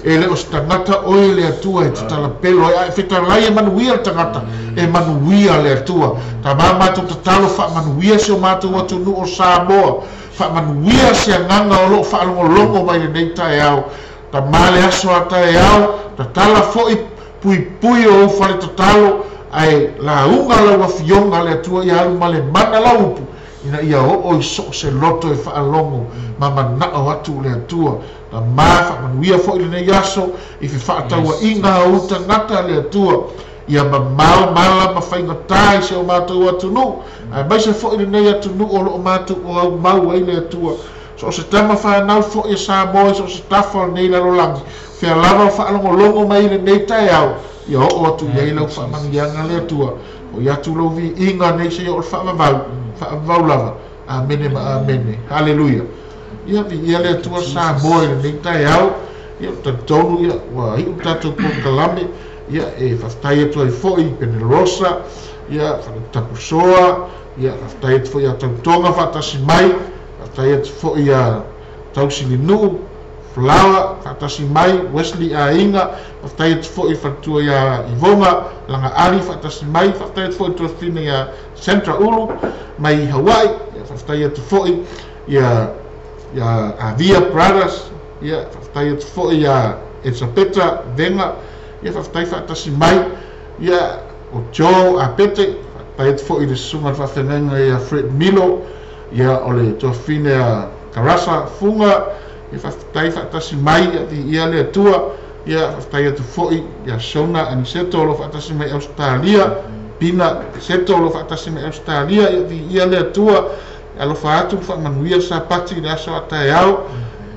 e le o se tagata oe le Atua e te talapelo ai, a e fetalai e manuia le tagata, e manuia le Atua. Tamā matou tatalo faamanuia si o matou atunuu o Samoa, faamanuia se agaga o loo faalogologo mai lenei taeao. Tamā le aso a taeao, tatala foi puipui o ou fale tatalo, ae lauga lau Afioga le Atua ia alu ma le mana lau upu, ina ia oo i so o se loto e faalogo ma manao atu le Atua. Tamā faamanuia foi lenei aso i fefaatauaiga a ou tagata le Atua, ia mamao mala ma faigata i si o matou atunuu, aemaise foi lenei atunuu o loo matou aumau ai le Atua. So o se tama fanau foi a Samoa i so o se tafa o lenei lalolagi, fea lava o faalogologo mai i lenei taeao, ia oo atu i ai lau faamanuiaga le Atua. Foi atu lou viiga nei seia oo i le faavavau, faavavau lava. Amene ma amene. Haleluia. Ia, viia le Atua Samoa i lenei taeao. Ia, ou te talitonu, ia, ua iu le tatou polokalame. Ia, e faafetai atu ai foi i Penelosa, ia, Faletapusoa, ia, faafetai atu foi ia Tautoga faatasi mai, faafetai atu foi ia Tausilinuu, Flower faatasi mai, Wesley aiga, faafetai atu foʻi i le faletua iā Ivoga Lagaali faatasi mai, faafetai atu foʻi i le tuafafine iā Sandra Ulu mai Hauaʻi, ia faafetai atu foʻi ia iā Avia Brothers, ia faafetai atu foʻi iā Elisapeta Vega, ia faafetai faatasi mai, ia o Joe Apete, faafetai atu foʻi i le susuga i le faafeagaiga ia Fred Milo, ia o le tuafafine a Karasa Fuga, ia faafetai faatasi mai, ia viia le Atua, ia faafetai atu foʻi ia Shona Aniseto o lo faatasi mai Ausetalia, Pina Seto o lo faatasi mai Ausetalia, ia viia le Atua, alofa atu ma faamanuia le Sapati i le aso a taeao,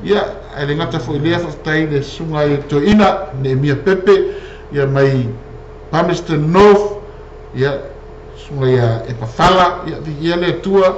ia ae le gata foʻi lea faafetai i le susuga i le toeaina Neemia Pepe, ia mai Palmerston North, ia susuga ia Epafala, ia viia le Atua,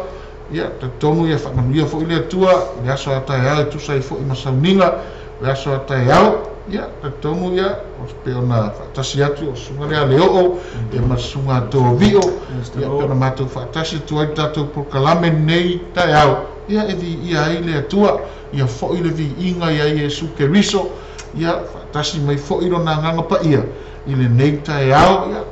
ia talitonu ia faamanuia foʻi le Atua i le aso a taeao e tusa ai foʻi ma sauniga o le aso a taeao, ia talitonu ia o pe ona faatasi atu o susuga lea le oo ia ma le susuga a Toavio, ia pe ona matou faatasi atu ai le tatou polokalame lenei taeao, ia e viia ai le Atua, ia foʻi le viiga ia Iesu Keriso, ia faatasi mai foʻi lona agaga paia i lenei taeao, ia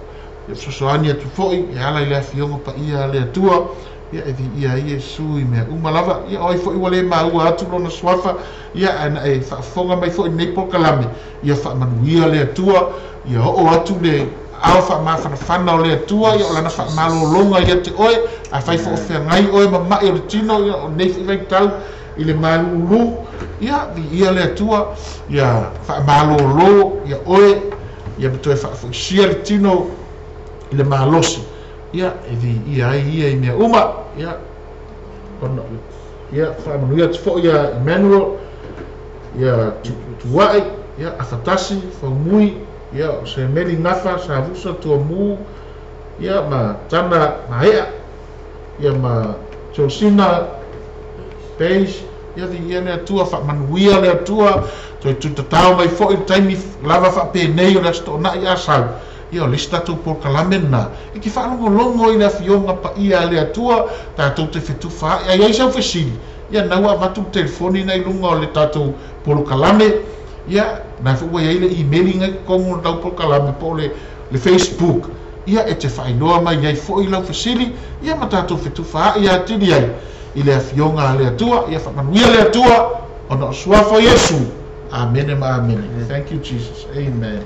ia fesoasoani atu foʻi e ala i le afioga paia a le Atua, ia e viia ai Iesu i mea uma lava, ia o ai foʻi ua lē maua atu lona suafa, ia ae na e faafofoga mai foʻi lenei polokalame, ia faamanuia le Atua, ia oo atu le aao faamafanafana o le Atua, ia o lana faamalōlōga ia te oe, afai foi o feagai oe ma maʻi o le tino, ia o lenei foʻi vaitau i le malūlū, ia viia le Atua, ia faamalōlō ia oe, ia ma toe faafoisia le tino i le malosi, ia e viia ai ia i mea uma, ia ona ia faamanuia atu foʻi ia Emmanuel, ia Tuaʻi, ia Afatasi Faumui, ia o Semeli Gafa Savusa Tuamū, ia ma Tana Maea, ia ma Josina Beige, ia viia le Atua, faamanuia le Atua, toe tutatao mai foʻi le taimi lava faapenei o le Aso Toonai asau, ia o le isi tatou polokalame lena e te faalogologo i le afioga paia a le Atua, tatou te fetufaai, a i ai sau fesili, ia na ua avatu le telefoni na i luga o le tatou polokalame, ia na foʻi ua iai le imeli na i totonu o le lau polokalame po o le Facebook, ia e te faailoa mai ai foʻi lau fesili, ia ma tatou fetufaai atili ai i le afioga a le Atua, ia faamanuia le Atua ona o suafa o Iesu. Amene ma amene. Thank you Jesus. Amen.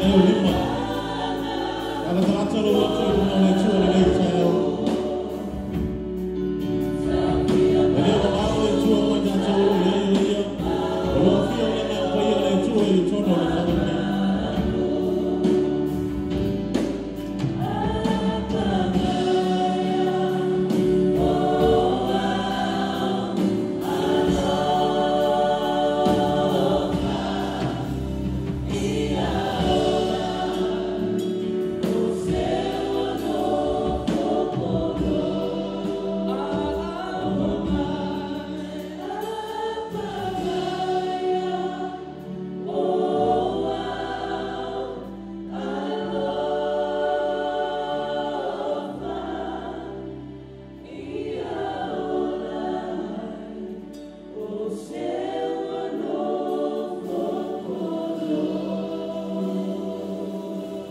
ai o lima. Alatalata lou loto i luga o le Atua i lenei taeao. E le mamao le Atua mai tatou o lo o i ai o Ia. O lo o afio le Agaga Paia o le Atua i totonu o le fale lenei.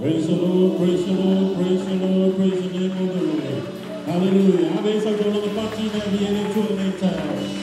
Praise the Lord, praise the Lord, praise the Lord, praise the name of the Lord. Hallelujah. Ave sau taulaga pati na via le Atua i lenei taeao.